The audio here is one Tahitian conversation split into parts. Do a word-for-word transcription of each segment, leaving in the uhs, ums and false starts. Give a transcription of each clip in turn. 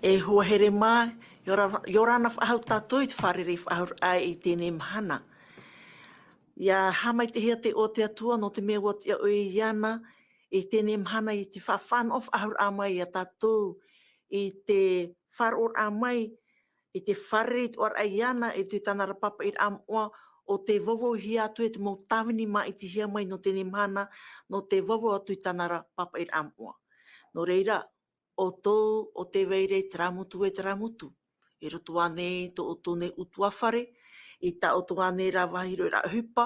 E hoa here mā, ʻia ora, ʻia ora na faʻahou tātou i te fārerei faʻahou raʻa i teie mahana. ʻIa haʻamaitaʻihia te iʻoa o te Atua nō te mea ʻua tiʻa ʻoe iāna i teie mahana i te faʻafānaʻo faʻahou raʻa mai ia tātou i te faʻaroʻo raʻa mai i te fārerei atoʻa raʻa iāna i te tāna ra pāpaʻiraʻa moʻa, ʻo tē vauvauhia atu e te mau tāvini māʻitihia mai nō teie mahana, nō tē vauvau atu i tāna ra pāpaʻiraʻa moʻa. Nō reira, ʻoutou ʻo tē vai ra i terā motu e terā motu, i roto ānei i tō ʻoutou nei ʻutuāfare, i tā ʻoutou ānei ra vāhi roʻoraʻa ʻohipa,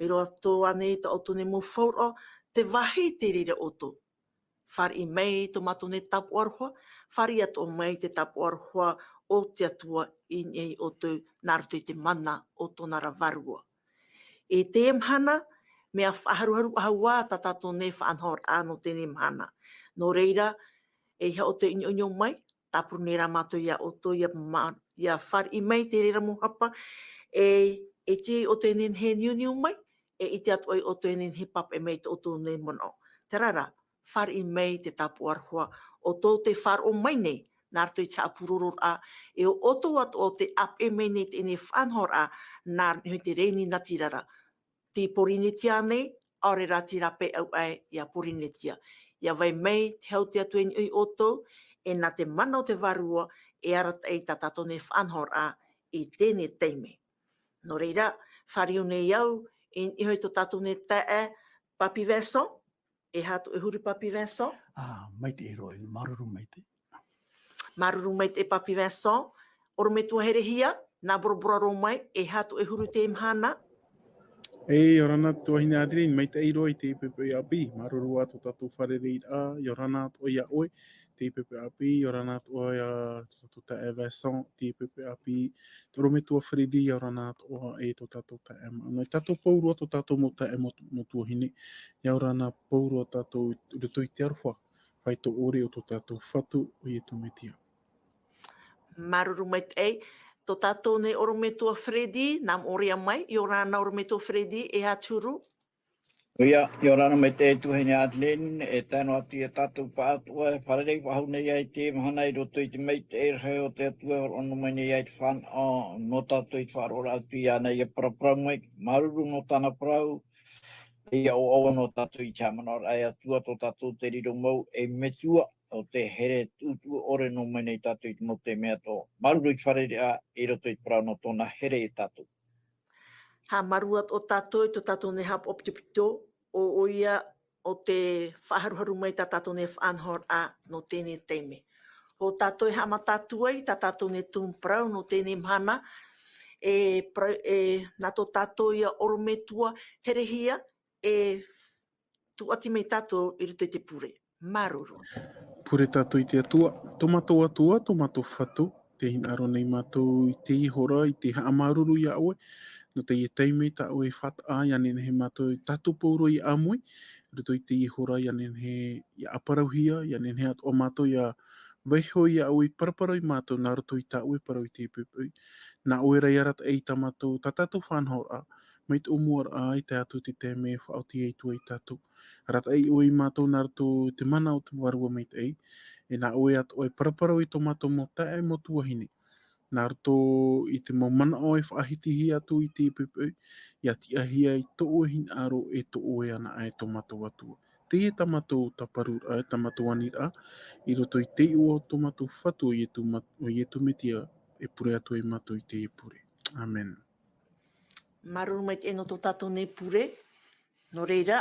i roto ānei i tā ʻoutou nei mau fauraʻo, te vāhi tē reira ʻoutou. Fāriʻi mai tō mātou nei tāpaʻo aroha, fāriʻi atoʻa mai te tāpaʻo aroha o te Atua i niʻa ia ʻoutou nā roto i te mana o tōna ra Vārua. I teie mahana, mea faʻaharuharu ʻahu ā tā tātou nei faʻanahoraʻa nō teie mahana. Nō reira, ʻeiaha ʻoutou e ʻinoʻino mai, tāpuru nei rā mātou ia ʻoutou, ʻia ma-, ʻia fāriʻi mai te reira mau hapa, e, e ʻite ʻoutou e nehenehe e niuniu mai, e ʻite atoʻa ʻoutou e nehenehe e pāpaʻi mai i tō ʻoutou nei manaʻo. Terā rā, fāriʻi mai te tāpaʻo aroha, ʻoutou tē faʻaroʻo mai nei, nā roto i te haʻapūrororaʻa, e ʻo ʻoutou atoʻa tē ʻāpeʻe mai nei i teie faʻanahoraʻa, nā niʻa i te rēni natirara. Tei Pōrīnetia nei, ʻaore rā tei rāpae ʻauaʻe ia Pōrīnetia. ʻIa vai mai te hau o te Atua i niʻa ia ʻoutou, e nā te mana o te Vārua, e arataʻi i tā tātou nei faʻanahoraʻa i teie taime. Nō reira, fāriu nei au, i niʻa iho i tō tātou nei taeaʻe, Papi Vincent, e aha tō ʻoe huru Papi Vincent? Ā, maitaʻi roa, māuruuru maitaʻi. Māuruuru maitaʻi Papi Vincent, ʻorometua Herehia, nā Bora Bora roa mai, e aha tō ʻoe huru i teie mahana? E, ʻia ora na tuahine Adeline, maitaʻi roa i teie poʻipoʻi ʻāpī, māuruuru ā tō tātou fārereiraʻa, ʻia ora na atoʻa ia ʻoe, teie poʻipoʻi ʻāpī, ʻia ora na atoʻa ia tō tātou taeaʻe Vincent, teie poʻipoʻi ʻāpī, tō ʻorometua Freddy, ʻia ora na atoʻa e tō tātou taeaʻe Mauna. E tātou pauroa tō tātou mau taeaʻe mo, mo tuahine, ʻia ora na pauroa tātou i roto i te aroha faito ʻore o tō tātou Fatu, ʻo Iesu Mesia. Māuruuru maitaʻi, tō tātou nei ʻorometua Freddy, nā Moʻorea mai, ʻia ora na ʻorometua Freddy, e aha te huru? ʻOia, ʻia ora na maitaʻi tuahine Adeline, e tae noa atu ia tātou pāʻatoʻa, e fārerei faʻahou nei ai i teie mahana i roto i te maitaʻi rahi o te Atua, e hōroʻa noa mai nei ai te fānaʻo, nō tātou i te faʻaroʻoraʻa atu iāna ʻia paraparau mai, māuruuru nō tāna parau, ʻia ʻoaʻoa noa tātou i te haʻamanaʻoraʻa e Atua tō tātou te riro mau, e Metua, ʻo te here tuʻutuʻu ʻore noa mai nei tātou i te mau taime atoʻa. Māuruuru i te fārereiraʻa i roto i te parau nō tōna here ia tātou. Haʻamāuruuru atoʻa tātou i tō tātou nei haʻapaʻo pitopito, ʻo, ʻoia, ʻo tē faʻaharuharu mai i tā tātou nei faʻanahoraʻa nō teie taime. ʻO tātou e haʻamata atu ai, tā tātou nei tumu parau nō teie mahana, e parau, e, nā tō tātou ia ʻorometua Herehia, e tūʻati mai tātou i roto i te pure. Māuruuru. Pure tātou i te Atua, tō mātou Atua, tō mātou Fatu, tē hinaʻaro nei mātou i teie hora, i te haʻamāuruuru ia ʻoe, nō teie taime tā ʻoe e faʻataʻa, ʻia nehenehe mātou, tātou pauroa ʻia ʻāmui, i roto i teie hora, ʻia nehenehe ʻia ʻāparauhia, ʻia nehenehe atoʻa mātou ʻia vaiiho ia ʻoe i paraparau ia mātou nā roto i tā ʻoe parau i teie poʻipoʻi. Nā ʻoe rā ʻia arataʻi i tā mātou, tā tātou faʻanahoraʻa, mai te ʻōmuaraʻa e tae atu i te taime e faʻaoti ai atu ai tātou. Arataʻi ʻoe ia mātou nā roto i te mana o te Vārua Maitaʻi, e nā ʻoe atoʻa e paraparau i tō mātou mau taeaʻe mo tuahine. Nā roto i te mau manaʻo e faʻahitihia atu i teie poʻipoʻi, ʻia tiʻahia i tō ʻoe hinaʻaro e tō ʻoe anaʻe tō mātou Atua. Teie tā mātou tāparuraʻa, tā mātou aniraʻa, i roto i te iʻoa o tō mātou Fatu ʻo Iesu ma-, ʻo Iesu Mesia, e pure atu ai mātou i teie pure. ʻĀmene. Māuruuru maitaʻi nō tō tātou nei pure. Nō reira,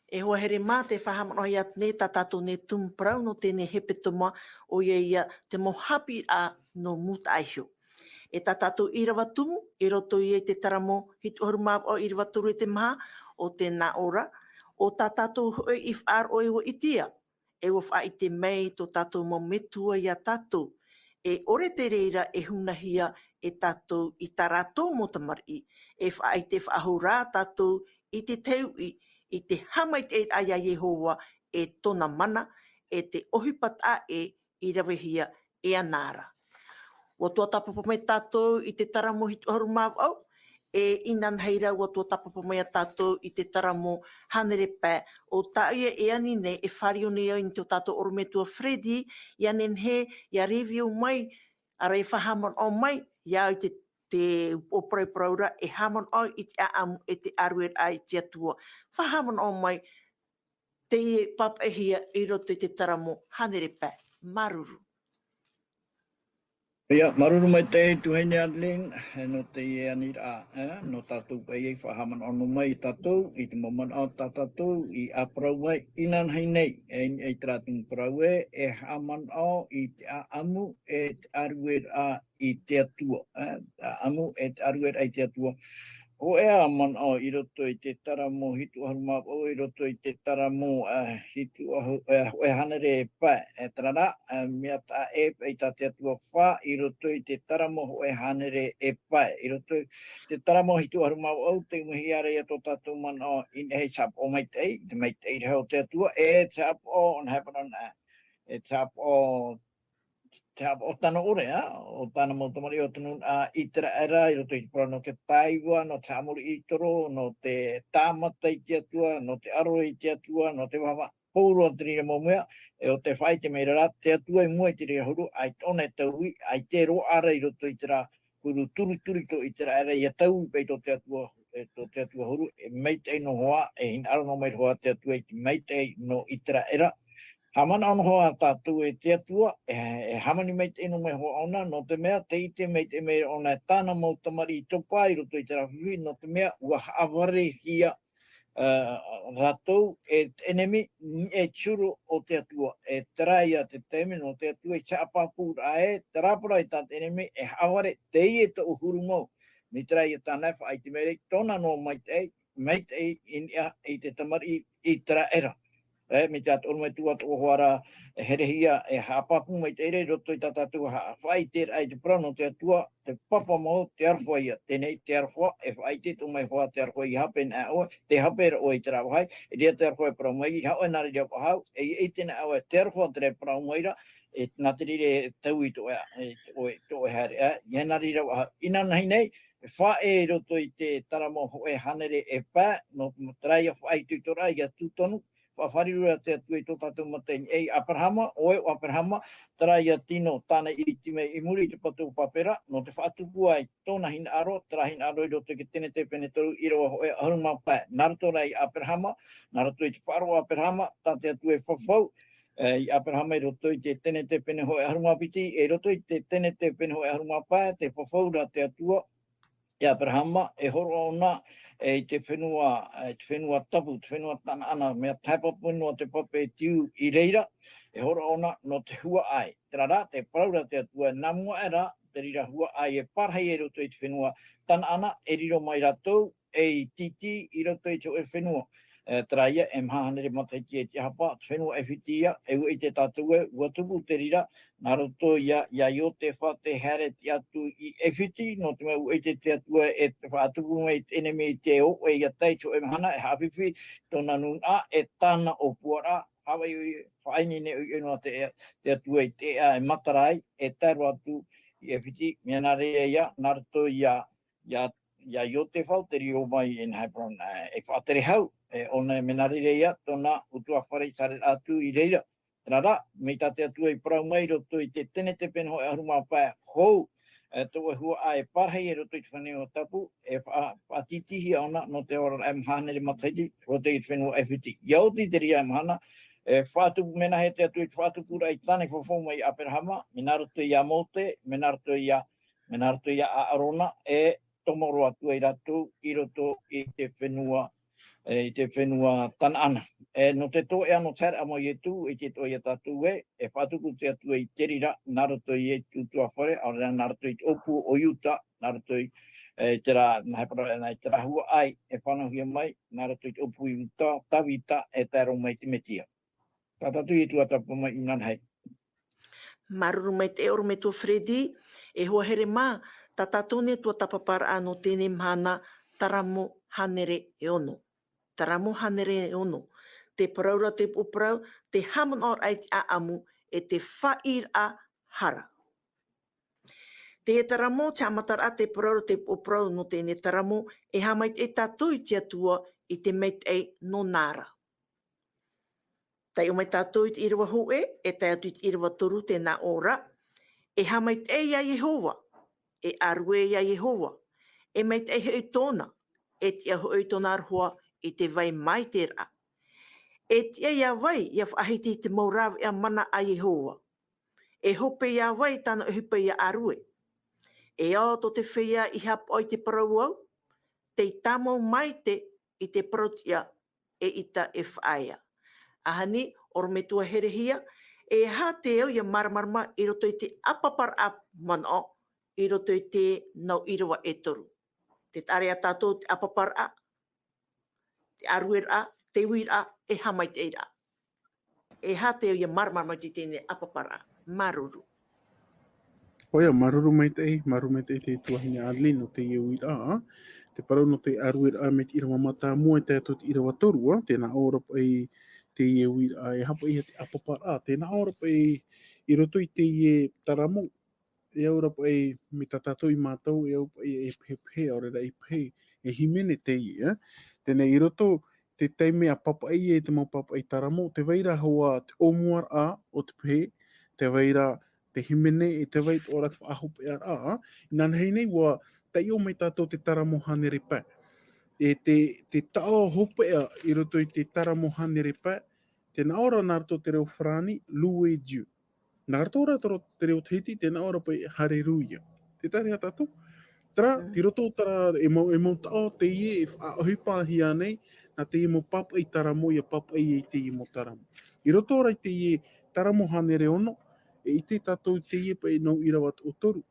e hoa here mā, tē faʻahaʻamanaʻohia atu nei tā tātou nei tumu parau nō teie hepetoma, ʻoia ia te mau haʻapiʻiraʻa nō Mūtaʻa Iho. E tā tātou ʻīrava tumu, i roto ia i te Taramo hitu ʻahuru mā vaʻu, ʻīrava toru e te maha, ʻo tē nā ʻō ra, ʻo tā tātou hoʻi i faʻaroʻo e ʻua ʻite ia, e ʻua faʻaʻite mai tō tātou mau Metua ia tātou, e ʻore te reira e hunahia e tātou i tā rātou mau tamariʻi, e faʻaʻite faʻahou rā tātou i te tahi uʻi, i te haʻamaitaʻiraʻa ia Iehova, e tōna mana, e te ʻohipa taʻa ʻē i ravehia e ana ra. ʻUa tuatāpapa mai tātou i te Taramo hitu ʻahuru mā vaʻu, e inanahi rāua ʻua tāpapa mai ia tātou i te taramo hānere pae. ʻO tā ʻoia e ani nei, e fāriʻi nei au i tō tātou ʻorometua Freddy, ʻia nehenehe, ʻia review mai, ʻaore rā e faʻahaʻamanaʻo mai, ia au i te, te upoʻo parauparau ra, e haʻamanaʻo i te ʻāʻamu, e te ʻārueraʻa i te Atua. Faʻahaʻamanaʻo mai, teie pāpaʻihia i roto i te taramo hānere pae. Māuruuru. Ia, māuruuru maitaʻi e tuahine Adeline, e, nō teie aniraʻa, e, nō tātou paʻi e faʻahaʻamanaʻo noa mai ia tātou, i te mau manaʻo tā tātou i ʻāparau ai, inanahi nei, e, i, i terā tumu parau ē, e haʻamanaʻo i te ʻāʻamu, e te ʻārueraʻa i te Atua, e, ʻāʻamu, e te ʻārueraʻa i te Atua. Hōʻē ā manaʻo i roto i te taramo hitu ʻahuru mā vaʻu, i roto i te taramo, e, hitu ʻahu-, e, hōʻē hānere e pae, e, terā rā, e, mea taʻa ʻē paʻi tā te Atua fā, i roto i te taramo hōʻē hānere e pae, i roto i te taramo hitu ʻahuru mā vaʻu, tei ʻumehia ra ia tō tātou manaʻo i niʻa i te haʻapaʻo maitaʻi, te maitaʻi rahi o te Atua, e te haʻapaʻo, ʻōna e parau na, e te haʻapaʻo, te haʻapaʻo tano ʻore, ā, ʻo tāna mau tamariʻi ʻo te nūnaʻa ʻĪteraʻera, i roto i te parau nō te taiva, nō te haʻamori ʻītoro, nō te tāmata i te Atua, nō te ʻaro i te Atua, nō te vahavaha, hou roa te reira mau mea, e ʻo tē faʻaʻite mai ra rā, te Atua i mua i te reira huru, ʻaita ʻōna e taui, ʻaita e roaʻa ra i roto i terā huru turituri tō ʻĪteraʻera, ʻia taui paʻi tō te Atua, e, tō te Atua huru, e maitaʻi noa hoʻi, e hinaʻaro noa mai ra hoʻi te Atua i te maitaʻi nō ʻĪteraʻera. Haʻamanaʻo noa hoʻi tātou e te Atua, e, e hāmani maitaʻi noa mai hoʻi ʻōna, nō te mea, tē ʻite maitaʻi mai ra ʻōna e tāna mau tamariʻi topa i roto i terā fifi, nō te mea, ʻua haʻavarehia, ā, rātou e te ʻenemi, e te huru o te Atua, e terā ia te taime nō te Atua i te haʻapāpūraʻa ē, terā parau tā te ʻenemi, e haʻavare, teie tōʻu huru mau. Mai terā ia tāna e faʻaʻite mai ra, tōna noa maitaʻi, maitaʻi i niʻa i te tamariʻi ʻĪteraʻera. E, mai te ʻātoʻoru mai atu atoʻa hoʻi ra, e herehia, e haʻapāpū maitaʻi ra i roto i tā tātou ha-, faʻaʻiteraʻa i te parau nō te Atua, te papa mau, te aroha ia. Teie nei te aroha, e faʻaʻite atoʻa mai hoʻi te aroha i hape na ʻoe, tē hape ra ʻoe i terā vāhi, e ʻere ia te aroha e parau mai, ʻeiaha ʻoe nā reira faʻahou, e ʻite na ʻoe, te aroha terā e parau mai ra, e nā te reira e taui tō ʻoe, e, tō ʻoe, tō ʻoe haereʻa, ʻeiaha nā reira faʻahou. Inanahi nei, e faʻaʻē i roto i te taramo hōʻē hānere e pae, nō, nō terā ia faʻaitoitoraʻa, ia tū tonu, faʻafāriu ra te Atua i tō tātou mata i niʻa, e Aperahama, ʻo ʻoe ʻo Aperahama, terā ia tino tāna i ʻite mai i muri i te patu o Pāpera, nō te faʻatupu ai tōna hinaʻaro, terā hinaʻaro i roto i te tenete pene toru ʻīrava hōʻē ʻahuru mā pae. Nā roto rā ia Aperahama, nā roto i te faʻaroʻo o Aperahama, tā te Atua e fafau, e, ia Aperahama i roto i te tenete pene hōʻē ʻahuru mā piti, e i roto i te tenete pene hōʻē ʻahuru mā pae, tē fafau ra te Atua, ia Aperahama, e hōroʻa ʻōna, e, i te fenua, e, te fenua tapu, te fenua Tanaana, mea tahe pape noa te pape e tiu i reira, e hōroʻa ʻōna nō te huaʻai. Terā rā, tē parau ra te Atua, nā mua aʻe ra, te reira huaʻai e pārahi i roto i te fenua Tanaana, e riro mai rātou, ei tītī i roto i te hōʻē fenua. E, terā ia, e maha hānere matahiti e tiʻahapa, te fenua ʻAifiti ia, e ʻua ʻite tātou ē, ʻua tupu te reira, nā roto ia, ia Iotefa tē haere atu i ʻAifiti, nō te mea ʻua ʻite te Atua e te faʻatupu mai te ʻenemi i te ʻoʻe ia tae i te hōʻē mahana, e haʻafifi tōna nūnaʻa, e tāna ʻōpuaraʻa, haʻavāʻi, faʻaineine ʻoiʻoi noa te, te Atua i te ʻēʻa e matara ai, e tae roa atu i ʻAifiti, mea nā reira ia, nā roto ia, ia, ia Iotefa, te riro mai e nā hepron, e, e faʻatere hau, e, ʻōna mea nā reira ia, tōna ʻutuāfare i haere atu i reira. Terā rā, mai tā te Atua i parau mai i roto i te tenete pene hōʻē ʻahuru mā pae hou, e, tō ʻoe huaʻai e pārahi i roto i te fenua tapu, e faʻa-, faʻatītīhia ʻōna nō te oraraʻa e maha hānere matahiti, roto i te fenua ʻAifiti. ʻIa oti te reira mahana, e faʻatupu, mea nā hea te Atua i te faʻatupuraʻa i tāna i fafau mai ia Aperahama, mea nā roto ia Mōte, mea nā roto ia, mea nā roto ia ʻĀrona, e tomo roa atu ai rātou i roto i te fenua, e, i te fenua Tanaana. E, nō te toeʻa, nō te haereʻa mai o Ietu, e ʻite atoʻa ia tātou ē, e faʻatupu te Atua i te reira, nā roto i te ʻutuāfare, ʻaore rā nā roto i te ʻōpū o Iuta, nā roto i, e, terā, nā hepron, nā, terā huaʻai, e fānauhia mai, nā roto i te ʻōpū o Iuta, Tavita, e tae roa mai te Mesia. Tā tātou Ietu ʻa tāpapa mai inanahi. Māuruuru maitaʻi e ʻorometua Freddy, e hoa here mā, tā tātou nei tuatāpaparaʻa nō teie mahana, taramo hānere e ono. Taramo hānere e ono. Te parau ra te upoʻo parau, te haʻamanaʻoraʻa i te ʻāʻamu, e te faʻaʻīraʻa hara. Te taramo, te haʻamataraʻa, te parau, te upoʻo parau nō teie taramo, e haʻamaitaʻi tātou i te Atua i te maitaʻi nō na ra. Taiʻo mai tātou i te ʻīrava hōʻē, e tae atu i te ʻīrava toru, tē nā ʻō ra: E haʻamaitaʻi ia Iehova, e ʻārue ia Iehova, e maitaʻi hoʻi tōna, e tiʻa hoʻi tōna aroha i te vai maitaʻi ra. E tiʻa ia vai ʻia faʻahiti i te mau rāveʻa mana a Iehova? E hope ia vai tāna ʻohipa ʻia ʻārue? E ao tō te feiā i haʻapaʻo i te parau au, tei tāmau maite i te parau tiʻa, eʻita e faʻaea. Ahani, ʻorometua herehia, e aha te au ʻia māramarama i roto i te ʻāpaparaʻa manaʻo, i roto i te nau ʻīrava e toru? Tē taʻa ra ia tātou te ʻāpaparaʻa, te ʻārueraʻa, te uiraʻa, e haʻamaitaʻiraʻa. E aha te au ʻia māramarama i teie ʻāpaparaʻa? Māuruuru. ʻOia, māuruuru maitaʻi, māuruuru maitaʻi te tuahine Adeline nō teie uiraʻa, ā. Te parau nō te ʻārueraʻa mai te ʻīrava mātāmua e tae atu i te ʻīrava toru, ā, tē nā ʻō ra paʻi teie uiraʻa, e aha paʻi ia te ʻāpaparaʻa, tē nā ʻō ra paʻi i roto i teie taramo, e au ra paʻi mai tā tātou i mātau, e au paʻi e pehepehe, ʻaore rā e pehe, e hīmene teie, ā. Teie nei i roto te taime ʻa pāpaʻi ai te mau pāpaʻi taramo, tē vai ra hoʻi te ʻōmuaraʻa o te pehe, tē vai ra te hīmene, e tē vai atoʻa ra te faʻahopeʻaraʻa, ā. Inanahi nei ʻua taiʻo mai tātou te taramo hānere pae. E te, te taʻo hopeʻa i roto i te taramo hānere pae, tē nā ʻō ra nā roto i te reo farāni, louer Dieu. Nā roto rā te reo, te reo Tahiti, tē nā ʻō ra paʻi, Haleluia. Tē taʻa ra ia tātou. Terā, Mm. i roto terā, e mau, e mau taʻo teie, e faʻaʻohipahia nei, nā teie mau pāpaʻi taramo ʻia pāpaʻi ai teie mau taramo. I roto rā i teie taramo hānere ono, e ʻite tātou i teie paʻi nau ʻīrava toʻotoru.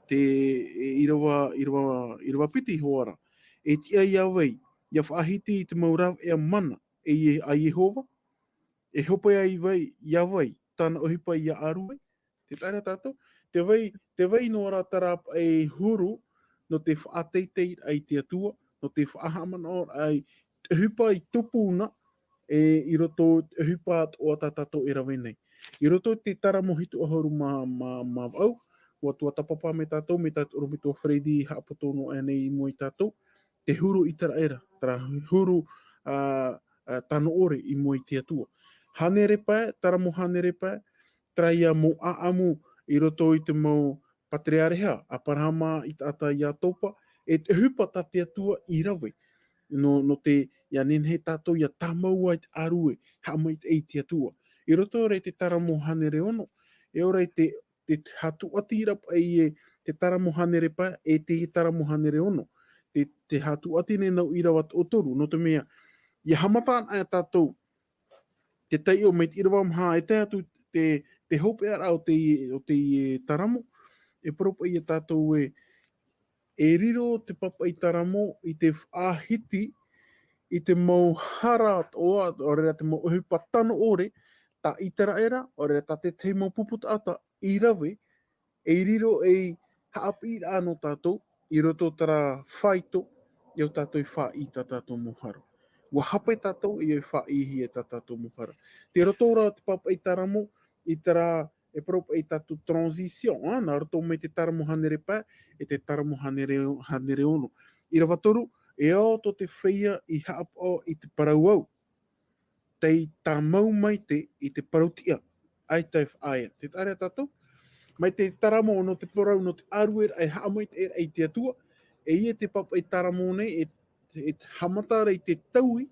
Te, e ʻīrava, ʻīrava, ʻīrava piti hoʻi ra. E tiʻa ia vai ʻia faʻahiti i te mau rāveʻa mana, e Ie-, a Iehova, e hope ai vai, ia vai, tāna ʻohipa ʻia ʻārue, tē taʻa ra ia tātou, tē vai, tē vai noa ra terā paʻi huru, nō te faʻateiteiraʻa i te Atua, nō te faʻahaʻamanaʻoraʻa i te ʻohipa i tupu na, e, i roto i te ʻohipa atoʻa tā tātou e rave nei. I roto i te taramo hitu ʻahuru mā, mā, mā vaʻu, ʻua tuatāpapa mai tātou, mai tā te ʻorometua Freddy haʻapoto noa aʻe nei i mua ia tātou, te huru ʻĪteraʻera, terā huru, ā, ā, tano ʻore i mua i te Atua. Hānere pae, taramo hānere pae, terā ia mau ʻāʻamu i roto i te mau patereareha, ʻĀparaama, ʻĪtaata, Iatopa, e te ʻohipa tā te Atua i rave. Nō, nō te, ʻia nehenehe tātou ʻia tāmau i te ʻārue, haʻamaitaʻi i te Atua. I roto rā i te taramo hānere ono, e ʻō ra i te te hātuʻatiraʻa paʻi e te taramo hānere pae, e te taramo hānere ono. Te, te hātuʻati nei nau ʻīrava toʻotoru, nō te mea, ʻia haʻamata ana ia tātou, te taiʻo mai te ʻīrava maha, e tae atu te, te hopeʻaraʻa o te, o te, e, taramo, e parau paʻi ia tātou ē, e riro te pāpaʻi taramo i te faʻahiti i te mau hara atoʻa, ʻaore rā te mau ʻohipa tano ʻore, tā ʻĪteraʻera, ʻaore rā tā te tahi mau pupu taʻata, i rave, e riro ei haʻapiʻiraʻa nō tātou, i roto terā faito, i ʻō tātou i faʻaʻī i tā tātou mau hara. ʻUa hape tātou, ʻia faʻaʻīhia i tā tātou mau hara. Tei roto rā te pāpaʻi taramo, i terā, e parau paʻi tātou transition, ā, nā roto mai te taramo hānere pae, e te taramo hānere, hānere ono. ʻĪrava toru, e ao tō te feiā i haʻapaʻo i te parau au. Tei tāmau maite i te parau tiʻa, ʻaita e faʻaea. Tē taʻa ra ia tātou, mai te taramo nō te parau, nō te ʻārueraʻa e haʻamaitaʻiraʻa i te Atua, e ʻia te pāpaʻi taramo nei, e, e haʻamata ra i te taui,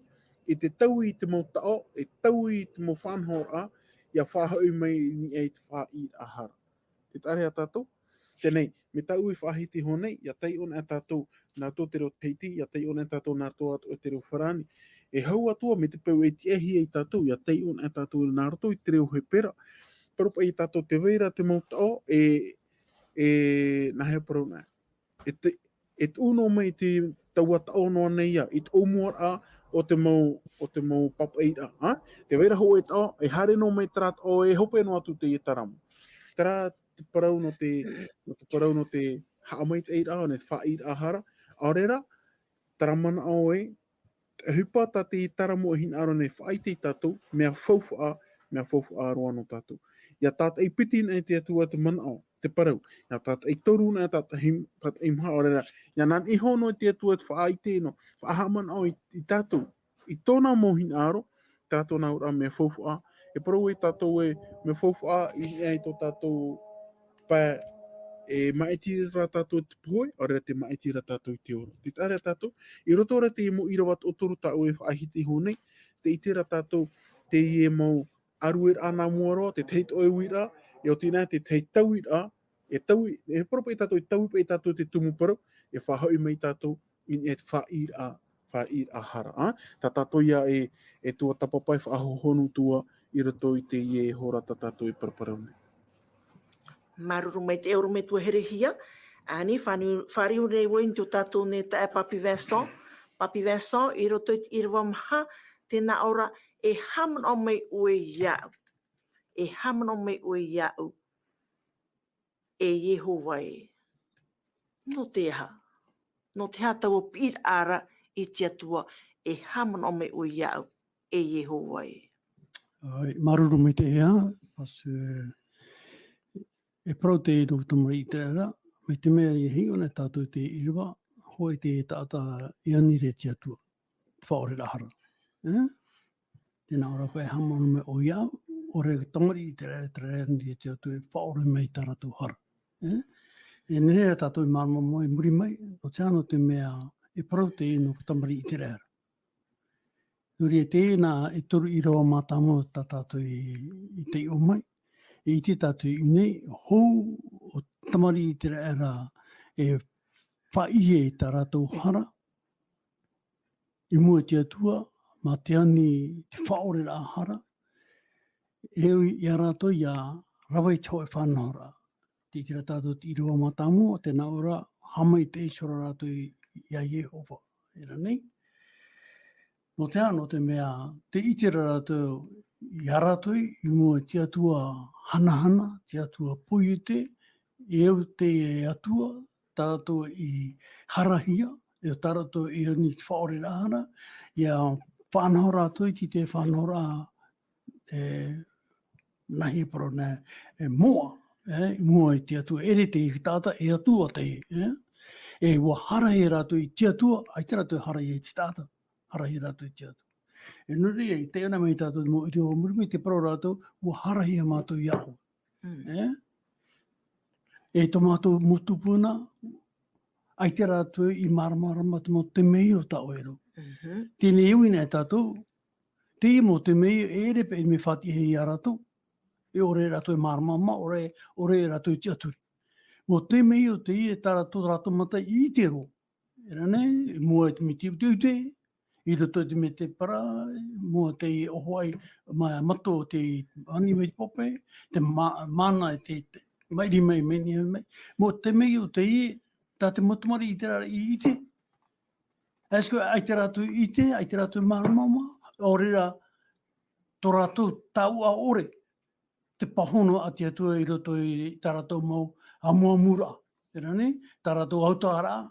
i te taui i te mau taʻo, e taui i te mau faʻanahoraʻa, ʻia faʻahoʻi mai i niʻa i te faʻaʻīraʻa hara. Tē taʻa ra ia tātou. Teie nei, mai tāʻu i faʻahiti iho nei, ʻia taiʻo ana ia tātou nā roto i te reo Tahiti, ʻia taiʻo ana ia tātou nā roto atoʻa i te reo Farāni. E hau atoʻa mai te peu e tiʻahia ia tātou, ʻia taiʻo ana ia tātou nā roto i te reo Hepera. Parau paʻi ia tātou tē vai ra te mau taʻo, e, e, nāhea parau na. E te, e tuʻu noa mai te taua taʻo noa nei ia, i te ʻōmuaraʻa o te mau, o te mau pāpaʻiraʻa, ā? Tē vai ra hōʻē taʻo, e haere noa mai terā taʻo, e hope noa atu teie taramo. Terā te parau nō te, nō te parau nō te haʻamaitaʻiraʻa, nō te faʻaʻīraʻa hara, ʻaore rā, terā manaʻo ē, te ʻohipa tā te taramo e hinaʻaro nei e faʻaʻite ia tātou, mea faufaʻa, mea faufaʻa roa nō tātou. ʻIa tātaʻi piti ana e te Atua te manaʻo, te parau. Ia tātaʻi toru na, tātaʻi, tātaʻi maha, ʻaore rā. Ia nā niʻa iho noa te Atua e faʻaʻite noa, faʻahaʻamanaʻo i, i tātou, i tōna mau hinaʻaro, tā tōna auraʻa mea faufaʻa. E parau e tātou e mea faufaʻa i niʻa i tō tātou pae, e maʻiti ra tātou te pohe, ʻaore rā te maʻiti ra tātou i te ora. Tē ʻite ra tātou, i roto ra te mau ʻīrava toʻotoru tāʻu e faʻaʻite iho nei, tē ʻite ra tātou teie mau ʻārueraʻa nā mua roa, te tahi ʻoe uiraʻa, e oti nā te tahi tauiraʻa, e taui, e parau paʻi tātou, e taui paʻi tātou te tumu parau, e faʻahoʻi mai tātou i niʻa i te faʻaʻīraʻa, faʻaʻīraʻa hara, ā? Tā tātou ia e, e tuatāpapa e faʻahohonu atu i roto i teie hora tā tātou e paraparau nei. Māuruuru maitaʻi e ʻorometua Herehia, ānei, fāriu, fāriu nei vau i tō tātou nei taeaʻe Papi Vincent. Papi Vincent, i roto i te ʻīrava maha, tē nā ʻō ra, e haʻamanaʻo mai ʻoe iāʻu. E haʻamanaʻo mai ʻoe iāʻu. E Iehova ē. Nō te aha? Nō te aha taua piʻiraʻa ra i te Atua, e haʻamanaʻo mai ʻoe iāʻu, e Iehova ē. ʻAe, māuruuru maitaʻi ā, Pastor, e parau teie nō te tamariʻi ʻĪteraʻera, mai te mea e hiʻo nei tātou i te ʻīrava, hōʻē te taʻata e ani ra i te Atua. Faʻaʻore ra hara. E? Tē nā ʻō ra paʻi e haʻamanaʻo mai ʻoe iāʻu, ʻaore tamariʻi ʻĪteraʻera, ʻĪteraʻera e ani ra i te Atua e faʻaʻore mai tā rātou hara. E? E nehenehe rā tātou e māramarama i muri mai, nō te aha, nō te mea e parau teie nō te tamariʻi ʻĪteraʻera. Nō reira, teie nā e toru ʻīrava mātāmua tā tātou i, i taiʻo mai. E ʻite tātou i ʻō nei, hou ʻo tamariʻi ʻĪteraʻera e faʻaʻite i tā rātou hara, i mua i te Atua, mā te ani te faʻaʻoreraʻa hara, e au ia rātou ia rave i te hōʻē faʻanahoraʻa. Tē ʻite ra tātou te ʻīrava mātāmua, tē nā ʻō ra, haʻamaitaʻi iho ra rātou i, ia Iehova. E rā nei. Nō te aha, nō te mea, tē ʻite ra rātou, ia rātou i mua i te Atua hanahana, te Atua poiete, e au te Atua, tā rātou i harahia, e tā rātou i ani i te faʻaʻoreraʻa hara, ia faʻanaho rātou i te, te faʻanahoraʻa, e, nā hea parau nei, e moʻa, e, i mua i te Atua, ʻere te taʻata, e Atua teie, e. E ʻua harahia rātou i te Atua, ʻaita rātou e harahia i te taʻata, harahia rātou i te Atua. E nō reira, i teie nei mai tātou mau ʻīrava i muri mai, tē parau ra rātou, ʻua harahia mātou iāʻu. Mm. E? E tō mātou mau tupuna, ʻaita rātou i māramarama te mau temeio tā ʻoe ra. Mhm. Teie nei e ui nei tātou, teie mau temeio e ʻere paʻi mea faʻatiʻahia ia rātou. E ʻore rātou e māramarama, ʻore, ʻore rātou i tiʻaturi. Mau temeio teie tā rātou, rātou mata i ʻite roa. E rā nei, i mua i te miti uteute, i roto i te medebara, i mua i te ʻōfaʻi, ma-, mato o te ani mai te pape, te ma-, mana i te, te maʻiri mai, maʻiri mai. Mau temeio teie, tā te mau tamariʻi ʻĪteraʻera i ʻite. Est-ce que ʻaita rātou i ʻite, ʻaita rātou māramarama, ʻaore rā, tō rātou taʻu ʻore, te pāhono a te Atua i roto i tā rātou mau amuamuraʻa. E rā nei, tā rātou autaʻaraʻa,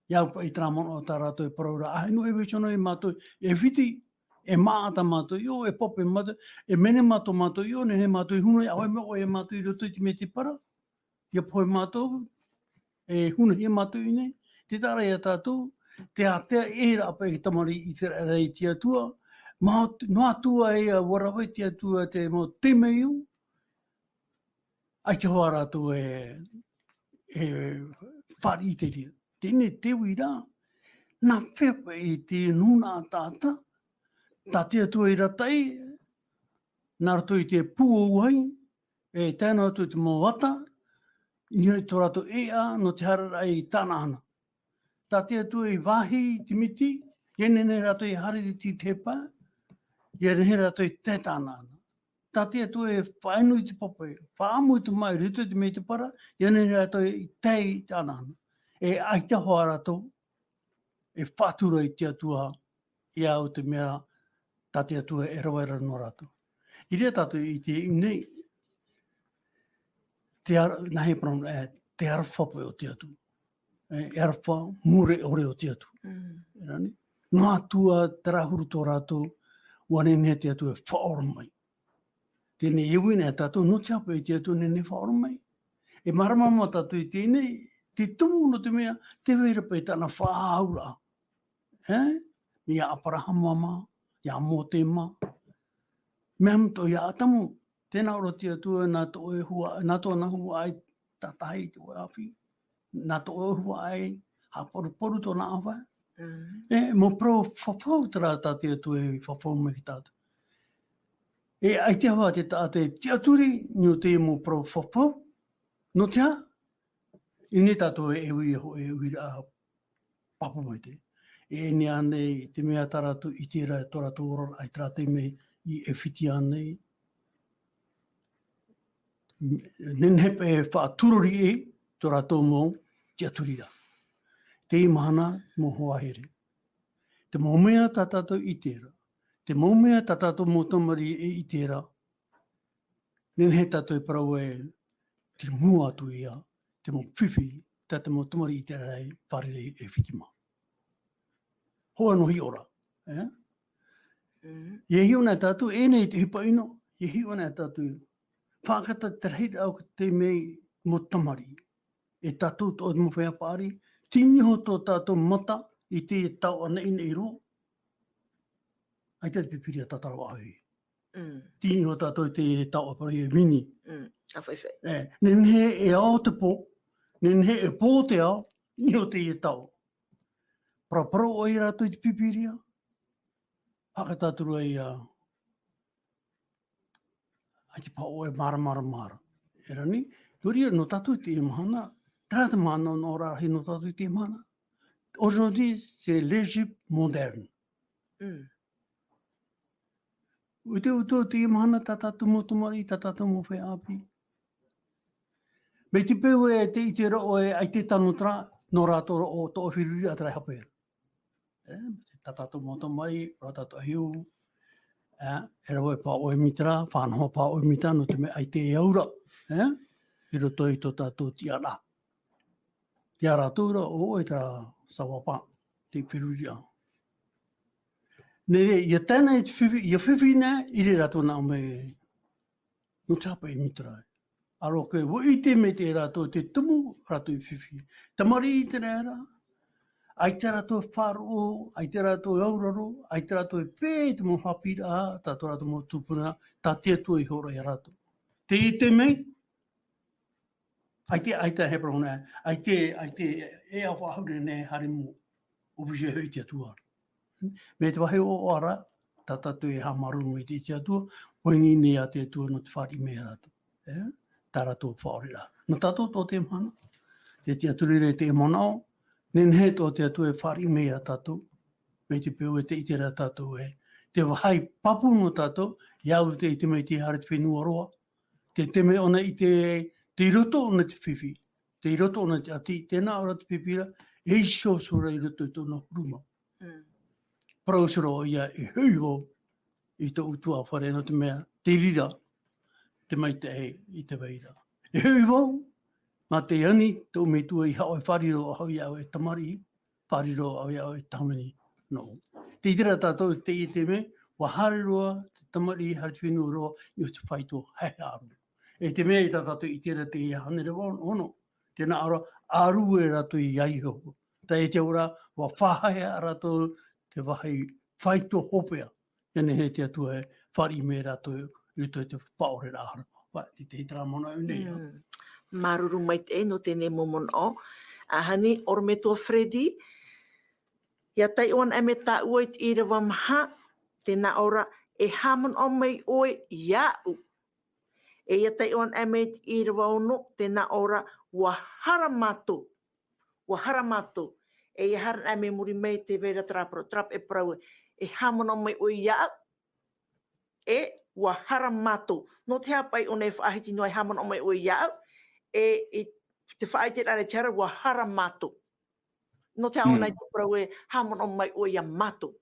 e au paʻi i terā manaʻo tā rātou e parau ra, ʻaita e nui e vaiiho nei mātou, e fiti, e māʻa tā mātou i ʻō, e pape mātou, e menema tō mātou i ʻō, nehenehe mātou e huna, ʻaore mea ʻoia mātou i roto i te medebara, ʻia pohe mātou, e hunahia mātou i ʻō nei, tē taʻa ra ia tātou, te ātea ʻē ra paʻi te tamariʻi ʻĪteraʻera i te Atua, mā, noa atu ā ʻua rave te Atua te mau temeio, ʻaita hoʻi rātou e, e fāriʻi i te reira. Teie te uiraʻa, nā hea paʻi te nūnaʻa taʻata, tā te Atua i rataʻi, nā roto i te pū o Uahi, e tae noa atu i te mau ata, i niʻa i tō rātou ʻēʻa, nō te haereraʻa i Tanaana. Tā te Atua i vāhi i te miti, ʻia nehenehe rātou e haere i te, te pae, ʻia nehenehe rātou e tae i Tanaana. Tā te Atua e faʻainu i te pape, faʻaʻamu i te māʻa i roto i te medebara, ʻia nehenehe rātou e tae i Tanaana. E ʻaita hoʻi rātou, e faʻatura i te Atua, ia au te mea tā te Atua e rave ra noa rātou. I reira tātou i te ʻite nei, te ara-, nā hea parau, e, te aroha paʻi o te Atua. E, e aroha mure ʻore o te Atua. Mm. E rā nei. Noa atu ā terā huru tō rātou, ʻua nehenehe te Atua e faʻaora mai. Teie nei e ui nei tātou, nō te aha paʻi te Atua e nehenehe e faʻaora mai. E mārama mā tātou i teie nei, te tumu nō te mea, tē vai ra paʻi tāna faʻaauraʻa. E? Mea Aperahama mā, ia Mōte mā. Mea mā tō ia Atamu, tē nā ʻō ra te Atua, nā tō ʻoe hua, nā tōna huaʻai tātahi te ʻoe ʻāfi. Nā tō ʻoe huaʻai, haʻaparuparu tōna ʻāvae. Mm. E, mau parau fafau terā tā te Atua e fafau mai ki tātou. E, ʻaita hoʻi te taʻata e tiʻaturi, nō te mau parau fafau. Nō te aha? I nei tātou e ui, e ui ra pāpū mai te. E nei ānei, te mea tā rātou i ʻite ra, tō rātou oraraʻa i terā taime i ʻAifiti ānei. Nehenehe paʻi e faʻaturori ʻē tō rātou mau tiʻaturiraʻa. Teie mahana, mau hoa here. Te mau mea tā tātou i ʻite ra. Te mau mea tā tātou mau tamariʻi e ʻite ra. Nehenehe tātou e parau ē, te mua atu ia, te mau fifi, tā te mau tamariʻi i ʻite ra e fārerei e ʻAifiti mā. Hōʻē noa hiʻo ra, e? Mm. ʻIa hiʻo na tātou, e nei te ʻohipa ʻino, ʻia hiʻo na tātou. Faʻakata te rahiraʻa o te mea mau tamariʻi. E tātou tō te mau feiā paʻari, tei niʻa iho tō tātou mata i te taoʻa naʻinaʻi roa. ʻAita te Pīpīria tātara ʻāʻau. Mm. Tei niʻa iho tātou i te taoʻa parau e mini. Mm. ʻA faʻifaʻi. E, nehenehe e ao te pō, nehenehe e pō te ao, i niʻa iho te taoʻa. Paraparau ʻoe ia rātou i te Pīpīria. Faʻakata atu ra ia. ʻAita paʻi ʻoe māramarama ra. E rā nei, nō reira, nō tātou i teie mahana, terā te mahana, nō rā rahi nō tātou i teie mahana. Aujourd'hui, c'est l'Égypte moderne. Mm. ʻUteʻute i teie mahana tā tātou mau tamariʻi, tā tātou mau feiā ʻāpī. Mai te peu e tē ʻite ra ʻoe, ʻaita e tano terā, nō rātou ra ʻo tō feruriraʻa terā e hape ra. E, tā tātou mau tamariʻi, rā tātou ʻahiʻo, e, e rave paʻi ʻoe mai terā, faʻanaho paʻi ʻoe mai terā, nō te mea ʻaita e au ra, e, i roto i tō tātou tiʻaraʻa. Ia rātou ra, ʻo ʻoe terā savoir-faire, te feruriraʻa. Nō reira, ʻia tae na i te fifi, ʻia fifi na, ʻere rātou nā ʻō mai, nō te aha paʻi mai terā. Aroha, ʻua ʻite maitaʻi rātou te tumu rātou i fifi. Tamariʻi terā ra, ʻaita rātou e faʻaroʻo, ʻaita rātou e auraro, ʻaita rātou e pē i te mau haʻapiʻiraʻa, tā tō rātou mau tupuna, tā te Atua iho ra ia rātou. Tē ʻite mai, ʻaita, ʻaita he parau nei, ʻaita, ʻaita e au faʻahou nei, haere mau, obligé hoʻi te Atua. Mai te vāhi ʻoaʻoa ra, tā tātou e haʻamāuruuru mai i te Atua, poini nei ia te Atua nō te fāriʻi mai ia rātou. E? Tā rātou faʻaʻoreraʻa. Nō tātou tō teie mahana, te tiʻaturi ra i teie manaʻo, nehenehe tō te Atua e fāriʻi mai ia tātou, mai te peu e tē ʻite ra tātou ē, te vāhi pāpū nō tātou, ʻia au tē ʻite mai te haere te fenua roa, te, te mea ʻōna i te, tei roto ʻōna te fifi, tei roto ʻōna te ʻati, tē nā ʻō ra te Pīpīria, e iho atu ra i roto i tōna huru mau. Mm. Parau atu ra ʻoia, e hoʻi vau i tōʻu ʻutuāfare nō te mea, te reira, te maitaʻi i te vai ra. E hoʻi vau, mā te ani, tōʻu metua i haʻo e fārerei-roa-ʻau iāʻu e tamariʻi, fārerei-roa-ʻau iāʻu e tāvini nōʻu. Tē ʻite ra tātou i teie taime, ʻua haere roa te tamariʻi, haere te fenua roa, i te faito haʻehaʻa roa. E te mea i tā tātou i ʻite ra teie hānere vau ono, tē nā ʻō ra, ʻārue rātou iā Iehova. Teie te auraʻa, ʻua faʻahaʻehaʻa rātou te vāhi faito hopeʻa. Ia nehenehe te Atua e fāriʻi mai ia rātou i roto i te faʻaʻoreraʻa hara. Paʻi, te, te, terā manaʻo nei, ā. Mm. Māuruuru maitaʻi nō teie mau manaʻo. ʻAhani, ʻorometua Freddy, ʻia taiʻo anaʻe mai tāua i te ʻīrava maha, tē nā ʻō ra, e haʻamanaʻo mai ʻoe iāʻu. E ʻia taiʻo anaʻe mai i te ʻīrava ono, tē nā ʻō ra, ʻua hara mātou. ʻUa hara mātou. E ʻia haere anaʻe mai muri mai, tē vai ra terā parau, terā e parau ē, e haʻamanaʻo mai ʻoe iāʻu, e ʻua hara mātou. Nō te aha paʻi ʻōna e faʻahiti noa e haʻamanaʻo mai ʻoe iāʻu, e, i te faʻaʻiteraʻa ra i te hara, ʻua hara mātou. Nō te aha ʻōna i te parau ē, haʻamanaʻo mai ʻoe iā mātou.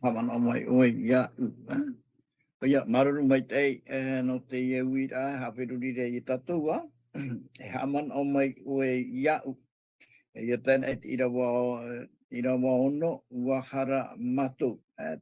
Haʻamanaʻo mai ʻoe iāʻu, ā? ʻOia, māuruuru maitaʻi, e, nō teie uiraʻa, haʻaferuri ra ia tātou, ā? E haʻamanaʻo mai ʻoe iāʻu. E, ʻia tae na i te ʻīrava, ʻīrava ono, ʻua hara mātou, ā?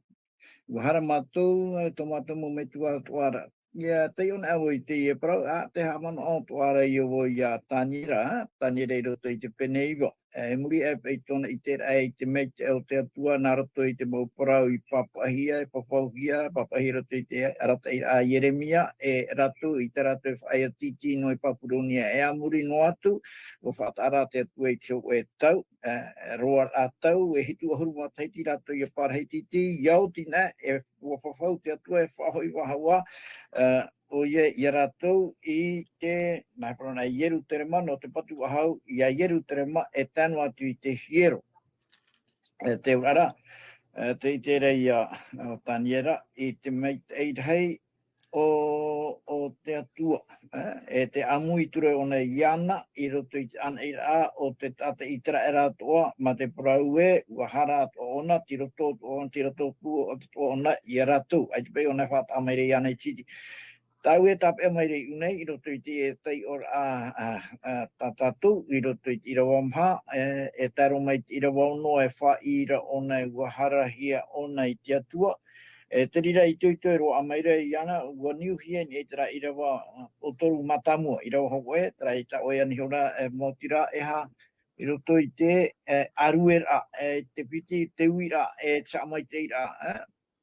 ʻUa hara mātou, ā, tō mātou mau metua atoʻa ra. ia taiʻo anaʻe vau i teie parau, ā, tē haʻamanaʻo atoʻa ra ïa vau ia Taniera, Taniera i roto i te pene iva. E muri aʻe paʻi i tōna ʻiteraʻa i te maitaʻi o te Atua nā roto i te mau parau i pāpaʻihia, e fafauhia, pāpaʻihia i roto i te arataʻiraʻa a Ieremia, e rātou, i tā rātou e faʻaea tītī noa i Papuronia. E a muri noa atu, ʻua faʻataʻa ra te Atua i te hōʻē tau, e, roaraʻa tau, e hitu ʻahuru matahiti rātou ʻia pārahi tītī, ʻia oti anaʻe, e ʻua fafau te Atua e faʻahoʻi faʻahou ā, e, ʻoia ia rātou i te, nā, parau nā Ierutarema, nō te patu faʻahou, ia Ierutarema e tae noa atu i te hiero. E, te auraʻa, e, tē ʻite ra ïa, e, Taniera, i te maitaʻi rahi o, o te Atua, e, e te ʻāmui atu ra ʻōna iāna, i roto i te ʻānaʻiraʻa o te taʻata ʻĪteraʻera atoʻa, mā te parau ē, ʻua hara atoʻa ʻōna, tei roto atoʻa, tei roto atoʻa ʻōna ia rātou, ʻaita paʻi ʻōna e faʻataʻa mai ra iāna i te iti. Tāʻu e tāpeʻa mai ra i ʻō nei, i roto i te taiʻoraʻa, a, a, tā tātou, i roto i te ʻīrava maha, e, e tae roa mai te ʻīrava ono e faʻaʻī ra ʻōna, ʻua harahia ʻōna i te Atua. E te reira itoito e roaʻa mai ra iāna, ʻua niuhia i niʻa i terā ʻīrava, ā, ʻo toru mātāmua, ʻīrava hōʻē, terā i tā ʻoe anihora, e, maoti rā, e aha, i roto i te, e, ʻārueraʻa, e, te piti, te uiraʻa, e te haʻamaitaʻiraʻa, e,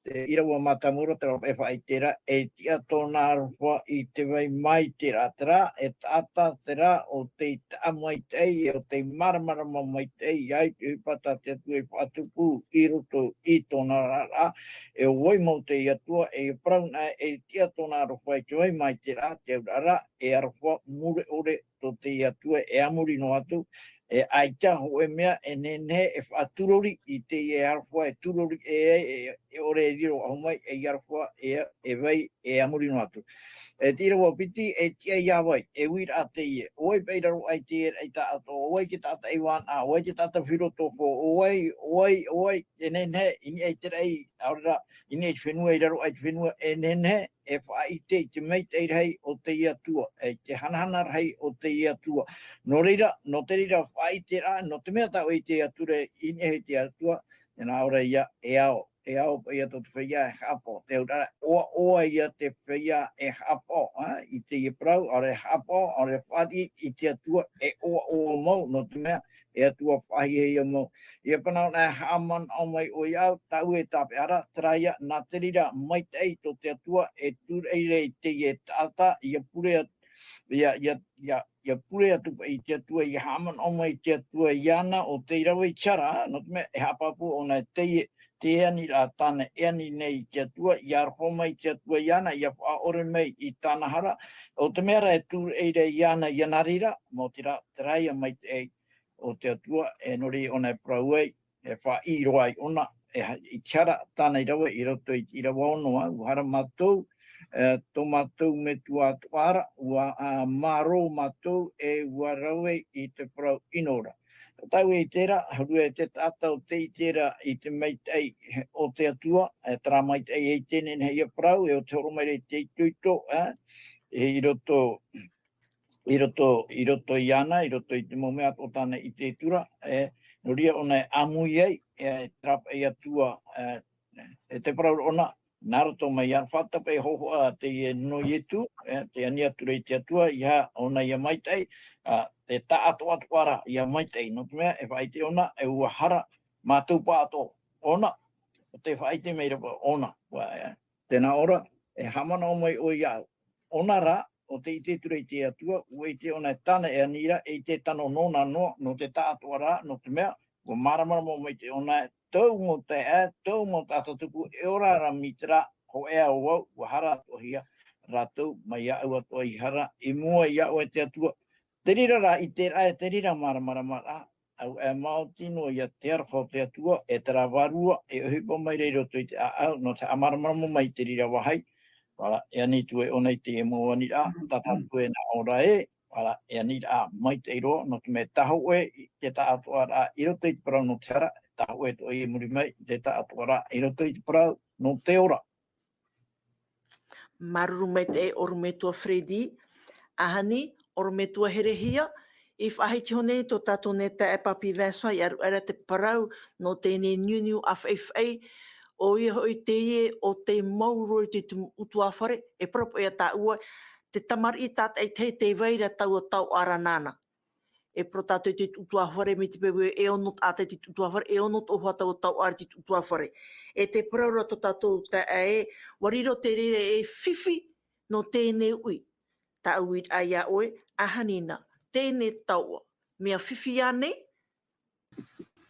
te ʻīrava mātāmua ra, terā e faʻaʻite ra, e tiʻa tōna aroha i te vai maitaʻi ra, terā, e taʻata terā ʻo tei taʻa maitaʻi, e ʻo tei māramarama maitaʻi, ʻia ʻite ʻohipa tā te Atua i faʻatupu i roto i tōna oraraʻa, e ʻo vai mau te Atua, e parau anaʻe, e tiʻa tōna aroha i te vai maitaʻi ra, te auraʻa ra, e aroha mure ʻore tō te Atua, e a muri noa atu, e ʻaita hōʻē mea e nehenehe e faʻaturori i teie aroha e turori e, e, e ʻore e riro faʻahou mai, e aroha e, e vai, e a muri noa atu. E te ʻīrava piti, e tiʻa ia vai, e uiraʻa teie, ʻo vai paʻi i raro aʻe i te raʻi taʻatoʻa, ʻo vai te taʻata ʻaivānaʻa, ʻo vai te taʻata filotofo, ʻo vai, ʻo vai, ʻo vai, e nehenehe, i niʻa i te raʻi, ʻaore rā, i niʻa i te fenua, i raro aʻe i te fenua, e nehenehe, e faʻaʻite i te maitaʻi rahi o te Atua, e te hanahana rahi o te Atua. Nō reira, nō te reira faʻaʻite ra, nō te mea tā ʻoe i te Atua, i niʻa i te Atua, tē nā ʻō ra ïa, e ao, e ao paʻi ïa tō te feiā e haʻapaʻo. Te auraʻa, ʻoaʻoa ïa te feiā e haʻapaʻo, ā, i teie parau, ʻaore e haʻapaʻo, ʻaore e fāriʻi i te Atua, e ʻoaʻoa mau, nō te mea, e Atua faʻahiahia mau. ʻIa parau anaʻe, haʻamanaʻo mai ʻoe iāʻu, tāʻu e tāpeʻa ra, terā ïa, nā te reira maitaʻi tō te Atua, e tūraʻi ra i teie taʻata, ʻia pure atu, ʻia, ʻia, ʻia, ʻia pure atu paʻi i te Atua, ʻia haʻamanaʻo mai i te Atua iāna, ʻo tei rave i te hara, nō te mea, e haʻapāpū ʻōna e teie, te aniraʻa tāna e ani nei i te Atua, ʻia aroha mai te Atua iāna, ʻia faʻaʻore mai i tāna hara, ʻo te mea rā e tūraʻi ra iāna, ʻia nā reira, maoti rā, terā ïa maitaʻi o te Atua, e nō reira ʻōna e parau ai, e faʻaʻī roa ai ʻōna, e ha-, i te hara tāna i rave i roto i te ʻīrava ono ā, ʻua hara mātou, e, tō mātou metua atoʻa ra, ʻua, ā, mārō mātou, e ʻua rave i te parau ʻino ra. Tāʻu e ʻite ra, huru e te taʻata ʻo tē ʻite ra i te maitaʻi o te Atua, e terā maitaʻi e ʻite nehenehe ʻia parau, e ʻo te horo mai ra i te itoito, e, e i roto, i roto, i roto iāna, i roto i te mau mea atoʻa tāna i ʻite atu ra, e, nō reira ʻōna e ʻāmui ai, e, terā paʻi Atua, e, e te parau ra ʻōna, nā roto mai iāna, faʻataʻa paʻi hōhoʻa teie nō Ietu, e, tē ani atu ra i te Atua, ʻeiaha ʻōna ʻia maitaʻi, ā, tē taʻatoʻa atoʻa ra ʻia maitaʻi, nō te mea, e faʻaʻite ʻōna, e ʻua hara mātou pāʻatoʻa ʻōna, ʻo tē faʻaʻite mai ra paʻi ʻōna, ʻua, e, tē nā ʻō ra, e haʻamanaʻo mai ʻoe iāʻu. ʻŌna rā, ʻo tē ʻite atu ra i te Atua, ʻua ʻite ʻōna e tāna e ani ra, e ʻite tano nōna noa, nō te taʻatoʻaraʻa, nō te mea, ʻua māramarama maitaʻi ʻōna e tau mau taeaʻe, tau mau taʻata tupu, e ora ra mai terā, hōʻē ā vau, ʻua hara atoʻahia rātou, mai iāʻu atoʻa i hara, i mua iāʻu e te Atua. Te reira rā, i te reira, e te reira māramarama rā, ʻaita e maoti noa ïa te aroha o te Atua, e terā vārua, e ʻohipa mai ra i roto i te ʻāʻau, nō te haʻamāramarama mai i te reira vāhi, ʻua ra, e ani atu ē ʻōna i teie mau aniraʻa, tā tātou e nā ʻō ra ē, ʻua ra, e aniraʻa maitaʻi roa, nō te mea e tahoʻē i te taʻatoʻaraʻa i roto i te parau nō te hara, e tahoʻē atoʻa i muri mai i te taʻatoʻaraʻa i roto i te parau nō te ora. Māuruuru maitaʻi ʻorometua Freddy. ʻAhani, ʻorometua Herehia, i faʻahiti iho nei tō tātou nei taeaʻe Papi Vincent i ʻaruʻa ra te parau nō teie nei niuniu ʻāfaʻifaʻi, ʻoia hoʻi teie ʻo tei mau roa i te tumu ʻutuāfare, e parau paʻi ia tāʻua, te tamariʻi tātaʻitahi tē vai ra taua taoʻa ra nāna. E parau tātou i te ʻutuāfare, mai te peu e ono tātou i te ʻutuāfare, e ono tō hoa taua taoʻa ra i te ʻutuāfare. E te parau ra tō tātou taeaʻe, ʻua riro te reira e fifi nō teie uʻi. Tāʻu i ʻite iā ʻoe, ʻaita nei nā, teie taoʻa, mea fifi ānei,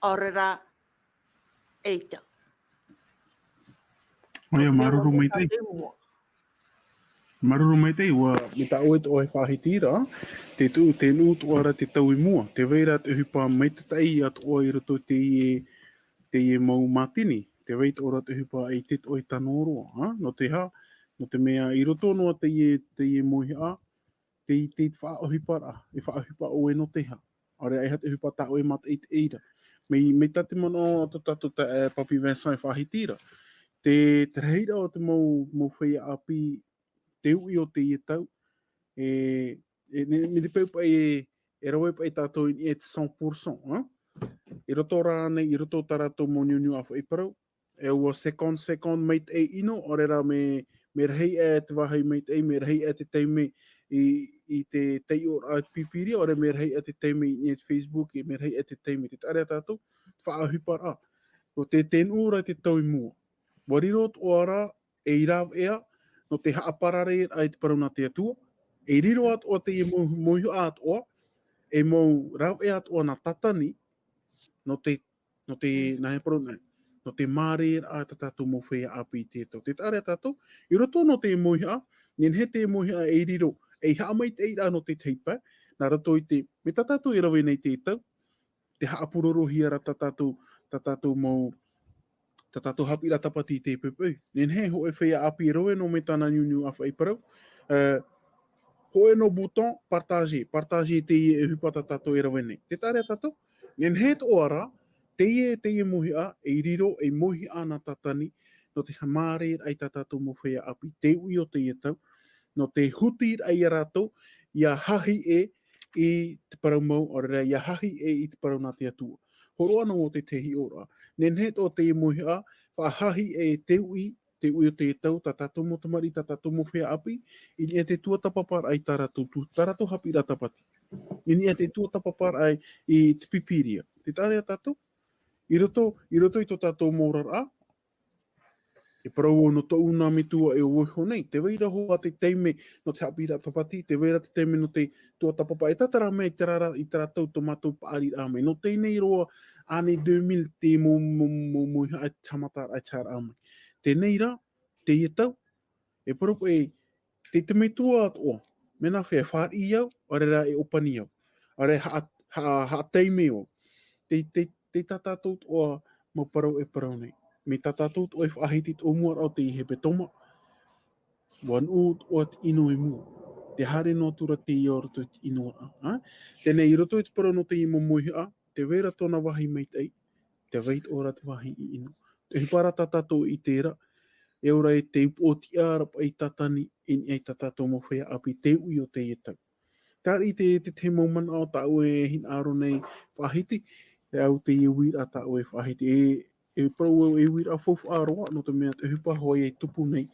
ʻaore rā, ʻeita. ʻOia, māuruuru maitaʻi. Māuruuru maitaʻi, ʻua, mai tā ʻoe tō ʻoe faʻahiti ra, te tuʻu, te nuʻu atoʻa ra te tau i mua, tē vai ra te ʻohipa maitaʻi atoʻa i roto i teie, teie mau mātini, tē vai atoʻa ra te ʻohipa e ʻite atoʻa i tano roa, ā? Nō te aha, nō te mea i roto noa teie, teie mauhaʻa, te, te faʻaʻohiparaʻa, e faʻaʻohipa ʻoe nō te aha. ʻAore rā e aha te ʻohipa tā ʻoe e mātaʻitaʻi ra. Mai, mai tā te manaʻo tō tātou taeaʻe, e, Papi Vincent e faʻahiti ra. Te, te rahiraʻa o te mau, mau feiā ʻāpī, te uʻi o teie tau, e, e, ne, mai te peu paʻi e, e rave paʻi tātou i niʻa i te cent pour cent, ā? I roto rānei, i roto tā rātou mau niuniu ʻāfaʻi parau, e ʻua cinquante cinquante maitaʻi ʻino, ʻaore rā mea, mea rahi aʻe te vāhi maitaʻi, mea rahi aʻe te taime i, i te taiʻoraʻa i te pīpīria, ʻaore mea rahi aʻe te taime i niʻa i te Facebook, e mea rahi aʻe te taime, tē taʻa ra ia tātou, faʻaʻohiparaʻa. ʻO te, te nuʻu ra te tau i mua. ʻUa riro atoʻa ra, ei rāveʻa, nō te haʻaparareraʻa i te parau nā te Atua, e riro atoʻa teie mau, mauhaʻa atoʻa, e mau rāveʻa atoʻa nā Tātani, nō te, nō te, Mm. nā hea parau nei, nō te mārēraʻa tā tātou mau feiā ʻāpī i teie tau. Tē taʻa ra ia tātou, i roto nō te mauhaʻa, nehenehe te mauhaʻa ei riro, ei haʻamaitaʻiraʻa nō te tahi pae, nā roto i te, mai tā tātou e rave nei i teie tau, te haʻapurorohia ra tā tātou, tā tātou mau, tā tātou haʻapiʻiraʻa tāpati i teie poʻipoʻi. Nehenehe hōʻē feiā ʻāpī e rave noa mai tāna niuniu ʻāfaʻi parau, e, hōʻē noa bouton, partager, partager teie ʻohipa tā tātou e rave nei. Tē taʻa ra ia tātou, nehenehe atoʻa ra, teie, teie mauhaʻa, ei riro, ei mauhaʻa nā Tātani, nō te haʻamārēraʻa i tā tātou mau feiā ʻāpī, te uʻi o teie tau, nō te hutiraʻa ia rātou, ʻia hahi ʻē i te parau mau, ʻaore rā, ʻia hahi ʻē i te parau nā te Atua. Hōroʻa noa ʻo te, te hiʻoraʻa. Nehenehe atoʻa teie mauhaʻa, faʻahahi ʻē te uʻi, te uʻi o teie tau, tā tātou mau tamariʻi, tā tātou mau feiā ʻāpī, i niʻa i te tuatāpaparaʻa i tā rātou, tu-, tā rātou haʻapiʻiraʻa tāpati. I niʻa i te tuatāpaparaʻa i te pīpīria. Tē taʻa ra ia tātou, i roto, i roto i tō tātou mau oraraʻa, e parau au nō tōʻu nā metua e ʻo vau iho nei, tē vai ra hoʻi te taime nō te haʻapiʻiraʻa tāpati, tē vai ra te taime nō te tuatāpapa, e tae atu ra mai i terā, i terā tau tō mātou paʻariraʻa mai. Nō teie nei roa, année deux mille, te mau, mau, mau, mauhaʻa e haʻamata ra, e haʻamata ra mai. Teie nei rā, teie tau, e parau paʻi, te, te metua atoʻa, mea nā hea, e fāriʻi au, ʻaore rā e ʻōpani au. ʻAore e haʻa-, haʻa-, haʻataime au. Te, te, te tā tātou atoʻa mau parau e parau nei. Mai tā tātou atoʻa e faʻahiti i tō ʻoe mua ra ʻo te hepetoma. ʻUa nuʻu atoʻa te ʻino i mua. Tē haere noa atu ra teie i roto i te ʻino ra, ā? Teie nei i roto i te parau nō teie mau mauhaʻa, tē vai ra tōna vāhi maitaʻi, tē vai atoʻa ra te vāhi ʻino. Te ʻohipa ra tā tātou i terā, e ora i te upoʻotiʻa ra paʻi Tātani, i niʻa i tā tātou mau feiā ʻāpī, te uʻi o teie tau. Terā te, te, te mau manaʻo tāʻu e hinaʻaro nei faʻahiti, e au teie uiraʻa tāʻu e faʻahiti, e, e parau au e uiraʻa faufaʻa roa, nō te mea te ʻohipa hoʻi e tupu nei,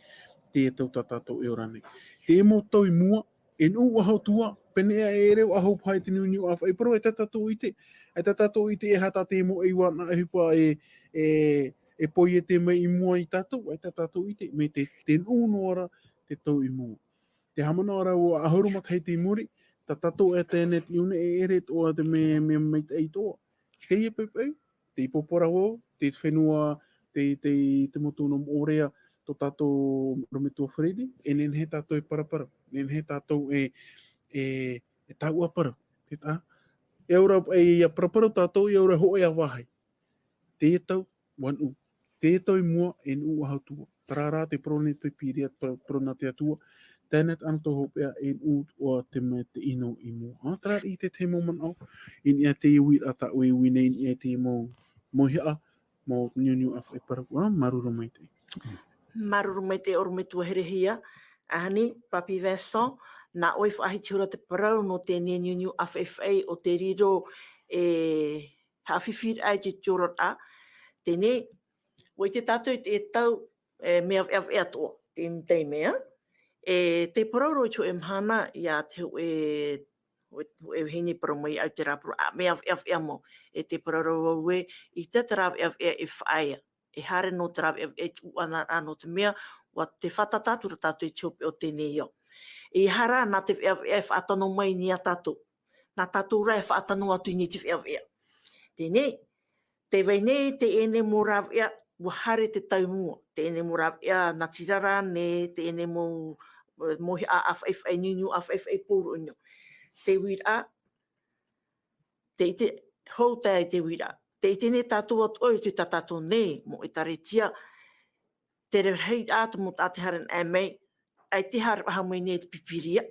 teie tau tā tātou e ora nei. Te mau tau i mua, e nuʻu ʻaho atu ā, pēneiaʻe e reo ʻaho paha i te niuniu ʻāfaʻi parau, e tā tātou ʻite, e tā tātou ʻite e aha tā te mau ʻeiva nā ʻohipa e, e, e poiete mai i mua ia tātou, e tā tātou ʻite, mai te, te nuʻu noa ra te tau i mua. Te haʻamanaʻo ra ʻua ʻahuru matahiti i muri, tā tātou e teie nei i ʻō nei e ʻere atoʻa te mea, mea maitaʻi atoʻa. Teie poʻipoʻi, te ipo parau, te fenua, te, te, te motu nō Moʻorea, tō tātou ʻorometua Freddy, e nehenehe tātou e paraparau, nehenehe tātou e, e, e taua parau, tē taʻa. E ora, e, ʻia paraparau tātou, e ora hoʻi ʻia vāhi. Teie tau, ʻua nuʻu. Teie tau i mua, e nuʻu ʻaho atu ā. Terā rā te parau nā te Pīpīria, te parau, parau nā te Atua. Teie nei te anotau hopeʻa, e nuʻu atoʻa te mea te ʻino i mua. Ā, terā i te, te mau manaʻo, i niʻa i te uiraʻa tāʻu e ui nei, i niʻa i te mau, mauhaʻa, mau niuniu ʻāfaʻi parau, ā, māuruuru maitaʻi. Māuruuru maitaʻi ʻorometua Herehia, ʻahani, Papi Vincent, nā ʻoe faʻahiti ihora te parau nō teie niuniu ʻāfaʻifaʻi ʻo tē riro e haʻafifiraʻa i te tiʻoraʻa, teie nei, ʻUa ʻite tātou i te tau, e, mea veʻaveʻa atoʻa, te, te mea. E, tē parau ra i te hōʻē mahana, ia te hōʻē, hōʻē, hōʻē vahine parau mai iāʻu i terā parau, ā, mea veʻaveʻa mau. E tē parau ra vau ē, ʻaita terā veʻaveʻa e faʻaea. E haere noa terā veʻaveʻa i tuʻu ana ra nō te mea, ʻua, tē fātata atu ra tātou i te hopeʻa o teie nei ao. E aha rā, nā te veʻaveʻa e faʻatano mai nei iā tātou. Nā tātou rā e faʻatano atu i niʻa i te veʻaveʻa. Teie nei, tē vai nei teie nei mau rāveʻa, ʻua haere te tau i mua. Teie nei mau rāveʻa, natirara nei, teie nei mau, e, mauhaʻa ʻāfaʻifaʻi, niuniu ʻāfaʻifaʻi, pauroʻi noa. Te uiraʻa, tē ʻite hou tae i te uiraʻa. Tē ʻite nei tātou atoʻa i roto i tā tātou nei mau ʻētāretia, te rahiraʻa atoʻa mau taʻata e haere ana mai, ʻaita e haere faʻahou mai nei te Pīpīria,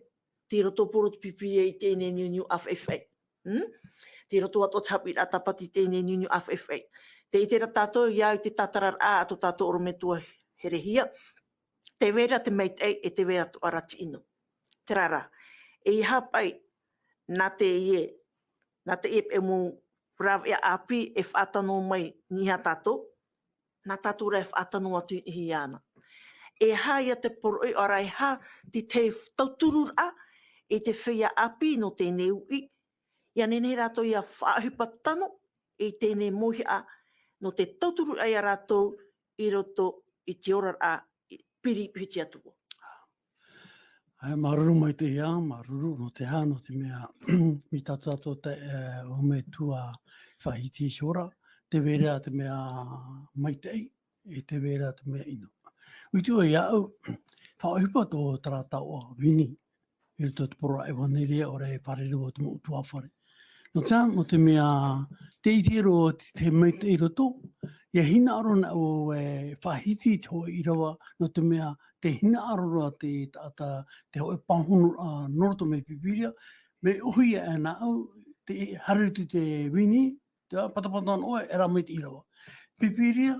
tei roto pauroʻi te Pīpīria i teie nei niuniu ʻāfaʻifaʻi. Hmm? Tei roto atoʻa te haʻapiʻiraʻa tāpati i teie nei niuniu ʻāfaʻifaʻi. Tē ʻite ra tātou, ia ʻite tātararaʻa a tō tātou ʻorometua herehia, tē vai ra te maitaʻi e tē vai atoʻa ra te ʻino. Terā rā, e aha paʻi, nā teie, nā teie paʻi mau rāveʻa ʻāpī e faʻatano mai nei iā tātou, nā tātou rā e faʻatano atu i niʻa iāna. E aha ia te poroʻi, ʻaore rā e aha te, te tautururaʻa i te feiā ʻāpī nō teie nei uʻi, ʻia nehenehe rātou ʻia faʻaʻohipa tano i teie nei mauhaʻa, nō te tautururaʻa ia rātou i roto i te oraraʻa i piri i te Atua. ʻAe, māuruuru maitaʻi ia, māuruuru nō te aha, nō te mea, mai tā tātou te, e, ʻorometua faʻahiti i te ora, tē vai ra te mea maitaʻi, e tē vai ra te mea ʻino. ʻUa ʻite ʻoe iāʻu, faʻaʻohipa tō terā taoʻa vini, i roto i te poro ʻevaneria, ʻaore e fārerei vau i te mau ʻutuāfare. Nō te aha, nō te mea, tē ʻite ra te, te maitaʻi i roto, ʻia hinaʻaro na vau e faʻahiti i te hōʻē ʻīrava, nō te mea, tē hinaʻaro ra te taʻata, te hōʻē pāhonoraʻa, nō roto mai te Pīpīria, mea ʻōhie aʻe nāʻu, tē haere atu te vini, te patapata noa, e rā mai te ʻīrava. Pīpīria,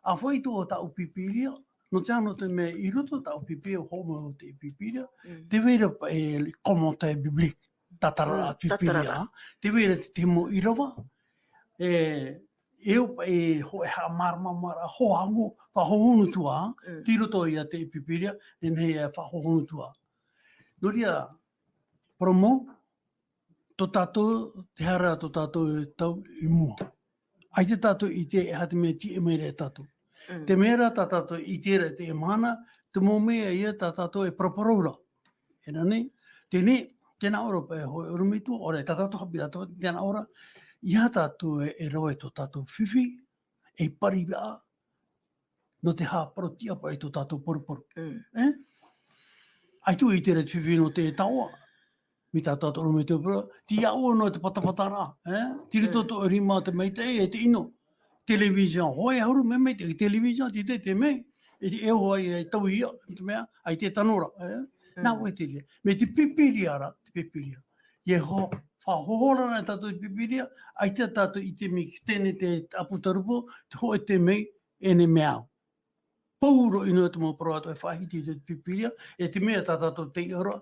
ʻāfaʻi atoʻa tāʻu Pīpīria, nō te aha, nō te mea i roto tāʻu Pīpīria, hoʻo mai te Pīpīria, Mm. tē vai ra paʻi commentaire biblique, tātararaʻa Mm, Pīpīria, tātararaʻa. Tē vai ra te, te mau ʻīrava, e, e au paʻi hōʻē haʻamāramarama, hohonu, faʻahohonu atu ā, Mm. tei roto ia te Pīpīria, nehenehe e faʻahohonu atu ā. Nō reira, parau mau, tō tātou, tē haere ra tō tātou e tau i mua. ʻAita tātou i ʻite e aha te mea e tīaʻi mai ra ia tātou. Mm. Te mea rā tā tātou i ʻite ra i teie mahana, te mau mea ia tā tātou e paraparau ra. E nā nei, teie nei, tē nā ʻō ra paʻi e hōʻē ʻorometua, ʻaore, tā tātou haʻapiʻiraʻa, tē nā ʻō ra, ʻeiaha tātou e, e rave i tō tātou fifi, ei pariraʻa, nō te haʻaparau-tiʻa paʻi i tō tātou paruparu. Mm. E? ʻAita e ʻite ra te fifi nō te taoʻa. Mai tā tātou ʻorometua parau, tei iā ʻoe noa te patapataraʻa, e? Tei roto Mm. tō rima te maitaʻi e te ʻino. Télévision, hōʻē ʻahuru mea maitaʻi, télévision, tei te, te mea, e, e oho ai, e tauihaʻa, te mea, ʻaita e tano ra, e? Nā Mm. ʻoe te reira. Mai te Pīpīria ra, te Pīpīria. ʻIa ho-, faʻahohora na tātou i te Pīpīria, ʻaita tātou i ʻite mai teie nei te ʻApotarupo, te hōʻē tē mai, e nehenehe au. Pauroʻi noa te mau parau atoʻa e faʻahiti i te Pīpīria, e te mea tā tātou tei ʻite ra,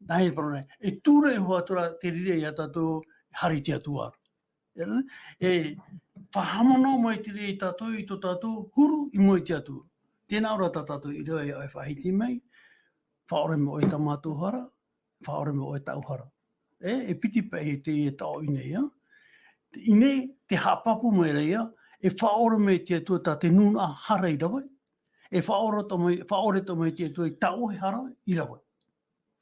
nā hea e parau nei, e tūraʻi iho atu ra te reira ia tātou e haere i te Atua. E, e faʻahaʻamanaʻo mai te reira ia tātou i tō tātou huru i mua i te Atua. Tē nā ʻō ra tā tātou i rave e faʻahiti mai, faʻaʻore mai ʻoe i tā mātou hara, faʻaʻore mai ʻoe i tāʻu hara. E, e piti paʻi teie taoʻa i ʻō nei, ā. I ʻō nei, tē haʻapāpū mai ra ïa, e faʻaʻore mai te Atua tā te nūnaʻa hara i rave. E faʻaʻore atoʻa mai, faʻaʻore atoʻa mai te Atua i tā ʻoe hara i rave.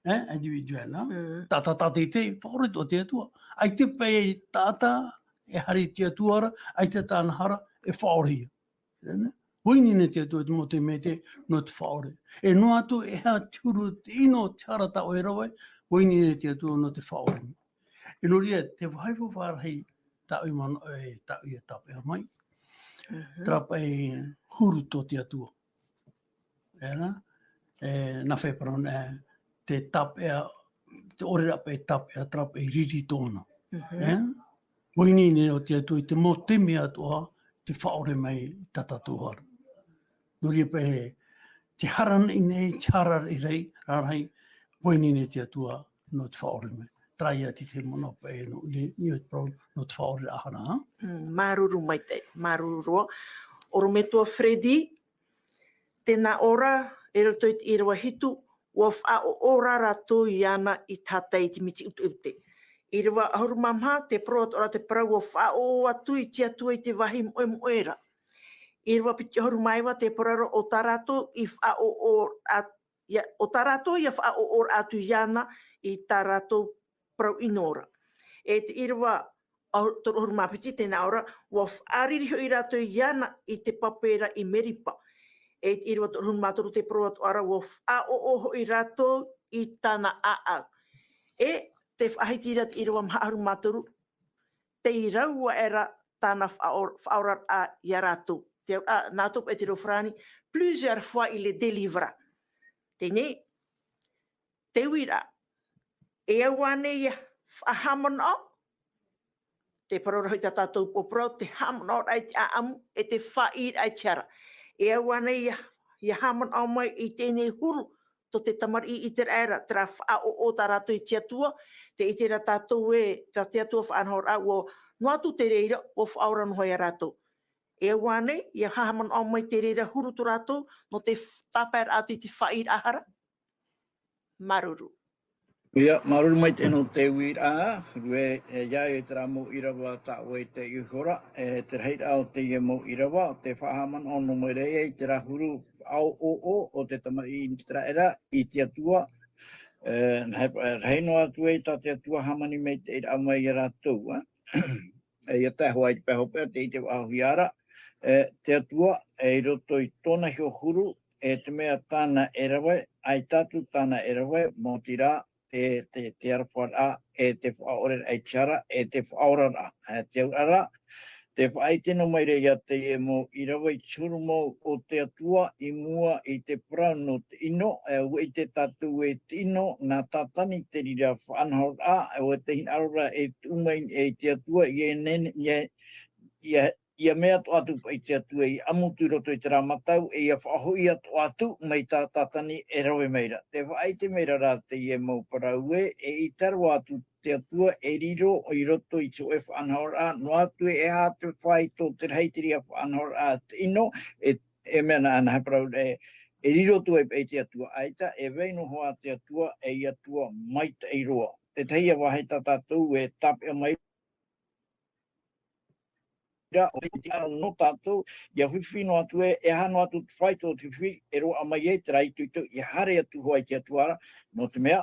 E, individuel, ā. Mm. Tā, tā, tā teitei, faʻaʻore atoʻa te Atua. ʻAita paʻi taʻata e haere i te Atua ra, ʻaita tāna hara e faʻaʻore ïa. ʻUa ʻite nei te Atua i te mau tamaiti nō te faʻaʻore. E noa atu e aha te huru te ʻino te hara tā ʻoe e rave, ʻua ʻite nei te Atua nō te faʻaʻore. E nō reira, te vāhi faufaʻa rahi tāʻu i manaʻo, e tāʻu ia tāpeʻa mai. Mhm. Terā paʻi huru tō te Atua. E nā, e, nā fea parau nei, te tāpeʻa, te ʻore ra paʻi tāpeʻa, terā paʻi riri tōna. Mhm. E? ʻUa ʻite nei te Atua i te mau taime atoʻa, tē faʻaʻore mai i tā tātou hara. Nō reira paʻi, te hara nei, nei, te hara rarahi, rarahi, ʻua ʻite nei te Atua nō te faʻaʻore mai. Terā ïa te, te manaʻo paʻi nō, nō, nō te faʻaʻore ra hara, ā? Mm, māuruuru maitaʻi, māuruuru roa. ʻorometua Freddy, tēnā ʻō ra, i roto i te ʻīrava hitu, ʻua faʻaʻoʻo rā rātou iāna i tātai i te miti ʻuteʻute. ʻĪrava ʻahuru mā maha, tē parau atu ra te parau ʻua faʻaʻoʻo atu i te Atua i te vāhi moʻemoʻe ra. ʻĪrava piti ʻahuru mā iva, tē parau ra ʻo tā rātou i faʻaʻoʻo a-, ia, ʻo tā rātou ia faʻaʻoʻo atu iāna i tā rātou parau ʻino ra. E te ʻīrava ʻahu-, toru ʻahuru mā piti, tēnā ʻō ra, ʻua fāriʻi hoʻi rātou iāna i te pape ra i Meripa. E te ʻīrava toru ʻahuru mā toru, tē parau atu ra, ʻua faʻaʻoʻo hoʻi rātou i tāna ʻāʻau. E tē faʻahiti ra te ʻīrava maha ʻahuru mā toru, tei rau aʻe ra tāna faʻaora-, faʻaoraraʻa ia rātou. Te, a, nā tō paʻi te reo farāni, plusieurs fois il les délivra. Teie, te uiraʻa, e au ānei ia faʻahaʻamanaʻo? Tē parau ra hoʻi tā tātou upoʻo parau, te haʻamanaʻoraʻa i te ʻāʻamu, e te fāʻiraʻa i te hara. E au ānei ia, ia haʻamanaʻo mai i teie nei huru tō te tamariʻi ʻĪteraʻera, terā faʻaʻoʻo tā rātou i te Atua, tē ʻite ra tātou ē, tā te Atua faʻanahoraʻa, ʻua, noa atu te reira, ʻua faʻaora noa ia rātou. E au ānei ia haʻamanaʻo mai te reira huru tō rātou, nō te f-, tāpaeraʻa atu i te fāʻiraʻa hara? Māuruuru. Ia, māuruuru maitaʻi nō te uiraʻa, Rue, e, ia, e terā mau ʻīrava tā ʻoe i taiʻo iho ra, e, te rahiraʻa o teie mau ʻīrava, ʻo te faʻahaʻamanaʻo noa mai ra ia i terā huru faʻaʻoʻo o te tamariʻi ʻĪteraʻera i te Atua, e, rahi, rahi noa atu ai tā te Atua hāmani maitaʻiraʻa mai ia rātou, ā. E, ia tae hoʻi i te pae hopeʻa, tē ʻite faʻahou ra, e, te Atua, e, i roto i tōna iho huru, e te mea tāna e rave, ʻaita atu tāna e rave, maoti rā, te, te, te aroharaʻa, e te faʻaoraraʻa i te hara, e te faʻaoraraʻa, e te auraʻa ra, tē faʻaʻite noa mai ra ia teie mau ʻīrava i te huru mau o te Atua i mua i te parau nō te ʻino, e, ʻua ʻite tātou ē te ʻino, nā Tātani te reira faʻanahoraʻa, e, ʻua tē hinaʻaro ra e tuʻu mai e te Atua, ia nene, ia, ia, ia mea atoʻa atu paʻi te Atua, ia ʻamu atu i roto i terā matau, e ia faʻahoʻi atoʻa atu mai tā Tātani e rave mai ra. Tē faʻaʻite mai ra rā teie mau parau ē, e ʻita roa atu te Atua e riro i roto i te hōʻē faʻanahoraʻa, noa atu e aha te faito te rahi te reira faʻanahoraʻa te ʻino, e, e mea nā, nā he parau, e, e riro atu ai paʻi te Atua, ʻaita, e vai noa hoʻi te Atua, ei Atua maitaʻi roa. Tētahi ia vāhi tā tātou e tāpeʻa mai ra, ʻo te tiʻaraʻa nō tātou, ia fifi noa atu ē, e aha noa atu te faito o te fifi, e roaʻa mai ai terā itoito, ia haere atu hoʻi te Atua ra, nō te mea,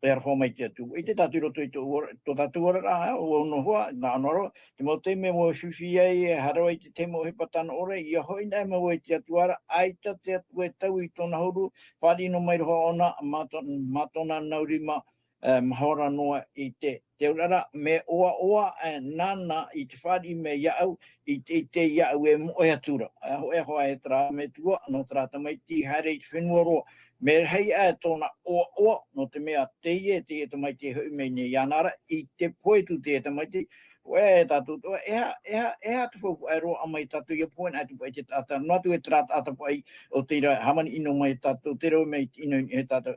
e aroha mai te Atua. ʻIte tātou i roto i tō ora-, tō tātou oraraʻa, ʻo au noa hoʻi, nā ʻō noa ra, te mau taime ʻua fifi ai, e haere ai te tahi mau ʻohipa tano ʻore, ia hoʻi noa mai te Atua ra, ʻaita te Atua e taui i tōna huru, fāriʻi noa mai ra hoʻi ʻōna, mā tō-, mā tōna nau rima, e, mahora noa i te, te auraʻa ra, mea ʻoaʻoa, e, nāna i te fāriʻi mai iāʻu, i te, i te iāʻu e moʻe atu ra. E, hōʻē hoʻi terā metua, nō terā tamaiti i haere i te fenua roa. Mea rahi aʻe tōna ʻoaʻoa, nō te mea teie, teie tamaiti e hoʻi mai nei iāna ra, i te pohe atu teie tamaiti, ʻoia e tātou, ʻoia, e aha, e aha, e aha te faufaʻa e roaʻa mai tātou, ia pohe atu paʻi te taʻata, noa atu e terā taʻata paʻi, ʻo te reira, hāmani ʻino mai tātou, te rave mai te ʻino i niʻa iho ia tātou.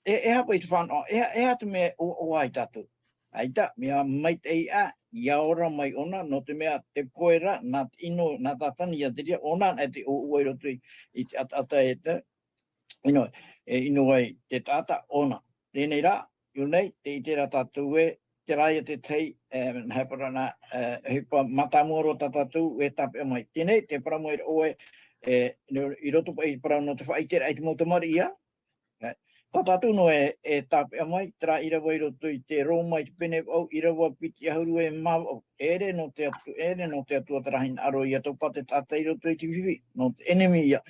E, e aha paʻi te fānaʻo, e aha, e aha te mea ʻoaʻoa ia tātou. ʻAita, mea maitaʻi aʻe, ia ora mai ʻōna, nō te mea te pohe ra, nā te ʻino, nā Tātani ia te reira, ʻōna anaʻe te ʻoaʻoa i roto i, i te ʻataʻata e te, ʻino, e ʻino ai te taʻata ʻōna. Teie nei rā, i ʻō nei, tē ʻite ra tātou ē, terā ia te tahi, e, nā he parau nā, e, ʻohipa mātāmua roa tā tātou e tāpeʻa mai. Teie nei, tē parau mai ra ʻoe, e, i roto paʻi i te parau nō te faʻaʻiteraʻa i te mau tamariʻi, ā, e, tā tātou noa e, e tāpeʻa mai, terā ʻīrava i roto i te Roma i te pene vaʻu, ʻīrava piti ʻahuru e mā vaʻu. E ʻere nō te Atu-, e ʻere nō te Atua terā hinaʻaro ia topa te taʻata i roto i te fifi, nō te ʻenemi ia.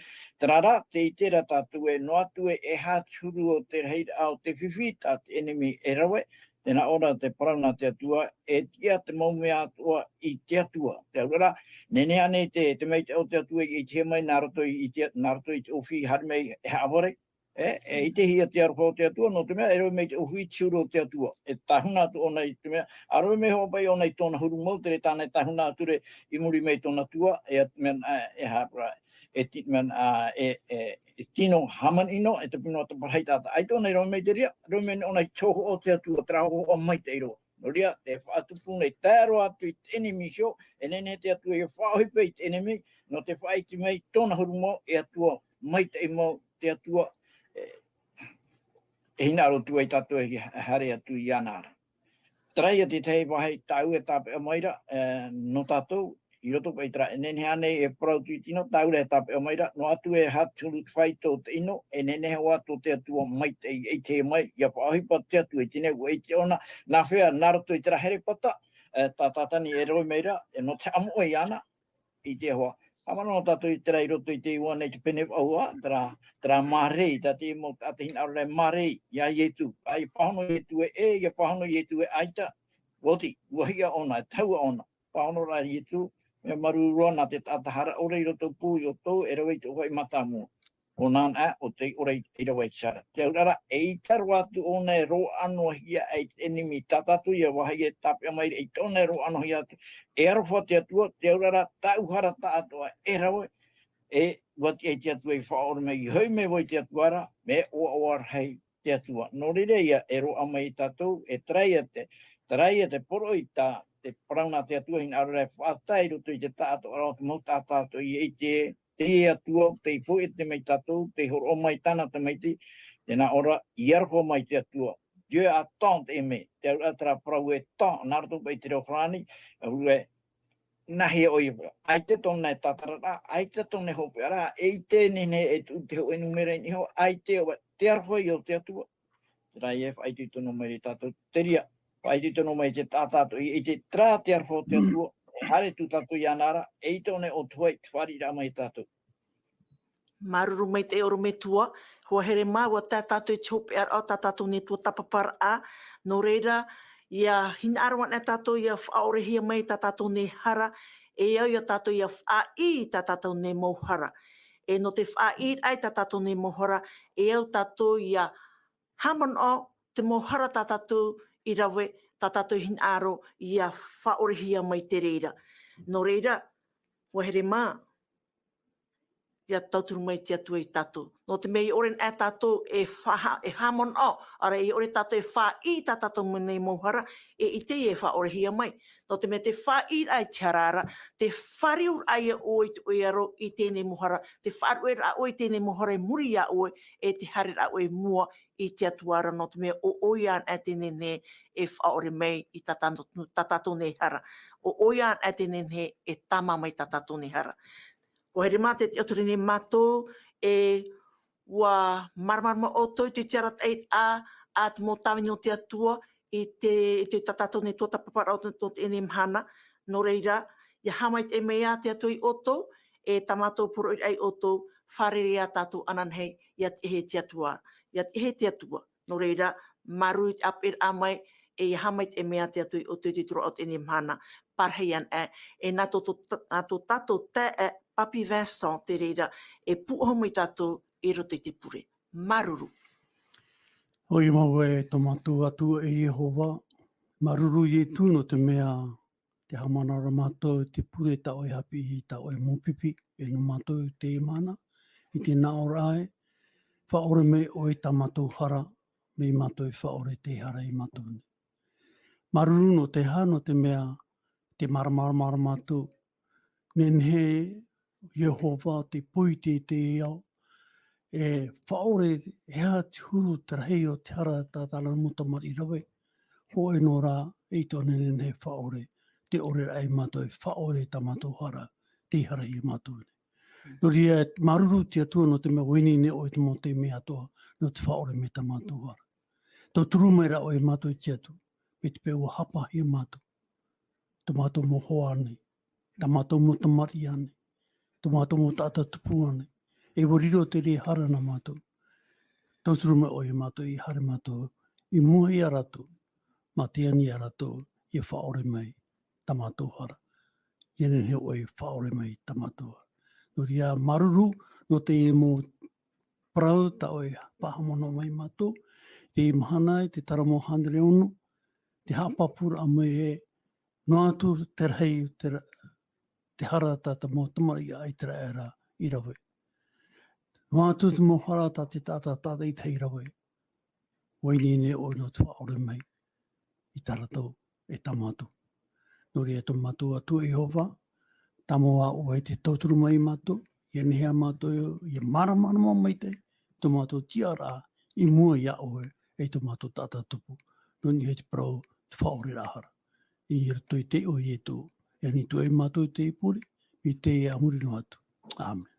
Terā rā, tē ʻite ra tātou ē, noa atu ē, e aha te huru o te rahiraʻa o te fifi, tā te ʻenemi e rave, tē nā ʻō ra te parau nā te Atua, e tiʻa te mau mea atoʻa i te Atua. Te auraʻa ra, nehenehe ānei te, te maitaʻi o te Atua i, i te hea mai nā roto i, i te, nā roto i te ʻōhie haere mai e haʻavare, e, e ʻitehia te aroha o te Atua, nō te mea, e rave mai te ʻōhie i te huru o te Atua. E tāhuna atu ʻōna i te mea, ʻa rave mai hoʻi paʻi ʻōna i tōna huru mau, terā tāna e tāhuna atu ra i muri mai i tōna tua, e, mea, e, e haʻapara, e ti-, mea, e, e, e tino hāmani ʻino, e te pino taparahi taʻata. ʻAita ʻōna i rave mai te reira, rave mai ʻōna i te hōhoʻa o te Atua, terā hōhoʻa maitaʻi roa. Nō reira, te faʻatupu nei, tae roa atu i te ʻenemi iho, e nehenehe te Atua ia faʻaʻohipa i te ʻenemi, nō te faʻaʻite mai tōna huru mau, e Atua maitaʻi mau, te Atua, e, e hinaʻaro atu ai tātou e haere atu iāna ra. Terā ia te tahi vāhi tāʻu e tāpeʻa mai ra, e, nō tātou, i roto paʻi i terā, e nehenehe ānei e parau atu i te ʻino, tāʻu rā e tāpeʻa mai ra, noa atu e aha te huru te fāito o te ʻino, e nehenehe hoʻi tō te Atua maitaʻi e ʻitehia mai, ia faʻaʻohipa te Atua i teie nei, ʻua ʻite ʻōna, nā hea, nā roto i terā herepata, e, tā Tātani e rave mai ra, e nō te haʻamoʻe iāna, i te hoa. Haʻamanaʻo tātou i terā i roto i te iʻoa nei te pene vaʻu, terā, terā mārei, tā te mau taʻata hinaʻaro ra e mārei, iā Ietu. ʻA, ia pāhono Ietu e ʻē, ia pāhono Ietu e ʻaita, ʻua oti, ʻua hiʻa ʻōna, e tahua ʻōna. Pāhono rā Ietu, mea māuruuru roa nā te taʻata hara ʻore i roto pū i ʻoutou, e rave i te ʻōfaʻi mātāmua. ʻO nāna, ʻo tei ʻore i, i rave i te hara. Te auraʻa, eʻita roa atu ʻōna e roaʻa noa hia ai te ʻenemi, tā tātou ia vāhi e tāpeʻa mai ra, eʻita ʻōna e roaʻa noa hia atu. E aroha te Atua, te auraʻa, tāʻu hara taʻatoʻa e rave, e ʻua tiʻa ai te Atua i faʻaʻore mai, i hoʻi mai vau i te Atua ra, mea ʻoaʻoa rahi te Atua. Nō reira ia, e roaʻa mai ia tātou, e terā ia te, terā ia te poroʻi tā, te parau nā te Atua hinaʻaro ra e faʻatae i roto i te taʻatoʻaraʻa o te mau taʻata atoʻa i ʻite, teie Atua, tei faʻaʻite mai tātou, tei hōroʻa mai tāna tamaiti, tē nā ʻō ra, i aroha mai te Atua. Dieu attend aimé, te auraʻa terā parau e tant, nā roto paʻi i te reo farāni, e ʻua, nā hea ʻoia, ʻaita tōna e tātararaʻa, ʻaita tōna e hopeʻaraʻa, eʻita e nehenehe e tuʻu te hōʻē nūmera i niʻa iho, ʻaita ʻoia, te aroha ia o te Atua. Terā ia e faʻaitoito noa mai ra ia tātou, te reira, faʻaitoito noa mai te taʻata atoʻa i, i te terā te aroha o te Atua, e haere atu tātou iāna ra, eʻita ʻōna e ʻōtuhai, te fāriʻiraʻa mai ia tātou. Māuruuru maitaʻi ʻorometua, hoa here mā, ʻua tae tātou i te hopeʻaraʻa o tā tātou nei tuatāpaparaʻa, nō reira, ia hinaʻaro anaʻe tātou ia faʻaʻorehia mai tā tātou nei hara, e au ia tātou ia faʻaʻī i tā tātou nei mau hara. E nō te faʻaʻīraʻa i tā tātou nei mau hara, e au tātou ia haʻamanaʻo te mau hara tā tātou i rave, tā tātou hinaʻaro ia faʻaʻorehia mai te reira. Nō reira, hoa here mā, ia tauturu mai te Atua ia tātou. Nō te mea ʻia ʻore anaʻe tātou e faʻa-, e haʻamanaʻo, ʻaore, ʻia ʻore tātou e faʻaʻī i tā tātou nei mau hara, e ʻite ia e faʻaʻorehia mai. Nō te mea te faʻaʻīraʻa i te hara ra, te fāriuraʻa ia ʻoe i te ʻoe aro i teie nei mau hara, te faʻaruʻeraʻa ʻoe i teie nei mau hara i muri iā ʻoe, e te haereraʻa ʻoe i mua i te Atua ra, nō te mea ʻo ʻoia anaʻe tē nehenehe e faʻaʻore mai i tā tātou, tā tātou nei hara. ʻO ʻoia anaʻe tē nehenehe e tāmā mai tā tātou nei hara. Hoa here mā, tē tiʻaturi nei mātou, e ʻua māramarama ʻoutou i te tiʻaraʻa a, a te mau tāvini o te Atua i te, i te tā tātou nei tuatāpaparaʻa o te, o teie nei mahana. Nō reira, ʻia haʻamaitaʻi mai ā te Atua ia ʻoutou, e tā mātou poroʻiraʻa ia ʻoutou, fārerei ā tātou ananahi, ʻia tiʻa hia te Atua, ʻia tiʻa hia te Atua. Nō reira, māuruuru i te ʻāpeʻeraʻa mai, e ʻia haʻamaitaʻi mai ā te Atua ia ʻoutou i te tūraʻa o teie nei mahana, parahi anaʻe, e nā tō, tō, nā tō tātou taeaʻe, Papi Vincent, te reira, e pūʻohu mai tātou i roto i te pure. Māuruuru. ʻOia mau ē, tō mātou Atua e Iehova, māuruuru Ietu nō te mea tē haʻamanaʻo ra mātou i te pure tā ʻoe haʻapiʻi, tā ʻoe mau pipi, e nō mātou i teie mahana, i te nā ʻō ra ē, faʻaʻore mai ʻoe i tā mātou hara, mai mātou e faʻaʻore i te hara ia mātou nei. Māuruuru nō te aha, nō te mea, tē māramarama ra mātou, nehenehe Iehova te poʻi i te ao, e faʻaʻore, e aha te huru te rahi o te hara tā tāna mau tamariʻi i rave, hōʻē noa rā, eʻita ʻōna e nehenehe e faʻaʻore, tē ʻore ra ia mātou e faʻaʻore i tā mātou hara, tei hara ia mātou nei. Nō reira, māuruuru te Atua nō te mea ʻua ineine ʻoe i te mau taime atoʻa, nō te faʻaʻore mai tā mātou hara. Tauturu mai rā ʻoe ia mātou i te Atua, mai te peu ʻua hāpaʻohia mātou, tō mātou mau hoa nei, tā mātou mau tamariʻi nei, tō mātou mau taʻata tupu nei, e ʻua riro te reira hara nā mātou. Tauturu mai ʻoe ia mātou, ʻia haere mātou i mua ia rātou, mā te ani ia rātou, ʻia faʻaʻore mai tā mātou hara. ʻIa nehenehe ʻoe e faʻaʻore mai tā mātou hara. Nō reira, māuruuru nō te mau parau tā ʻoe e faʻahaʻamanaʻo mai ia mātou, i teie mahana, i te Taramo hānere ono, te haʻapāpūraʻa mai ē, noa atu te rahi, te ra-, te hara tā te mau tamariʻi a ʻĪteraʻera i rave. Noa atu te mau hara tā te taʻata, taʻata ʻītahi i rave. ʻUa ineine ʻoe nō te faʻaʻore mai i tā rātou e tā mātou. Nō reira tō mātou Atua Iehova, tāmau ā ʻoe te tauturu mai iā mātou, ʻia nehenehe mātou, ʻia māramarama maitaʻi tō mātou tiʻaraʻa i mua iā ʻoe, e tō mātou taʻata tupu. Nō niʻa i te parau, te faʻaʻoreraʻa hara. I roto i te iʻoa o Ietu, e ani atu ai mātou i teie pure, i teie a muri noa atu. Amen.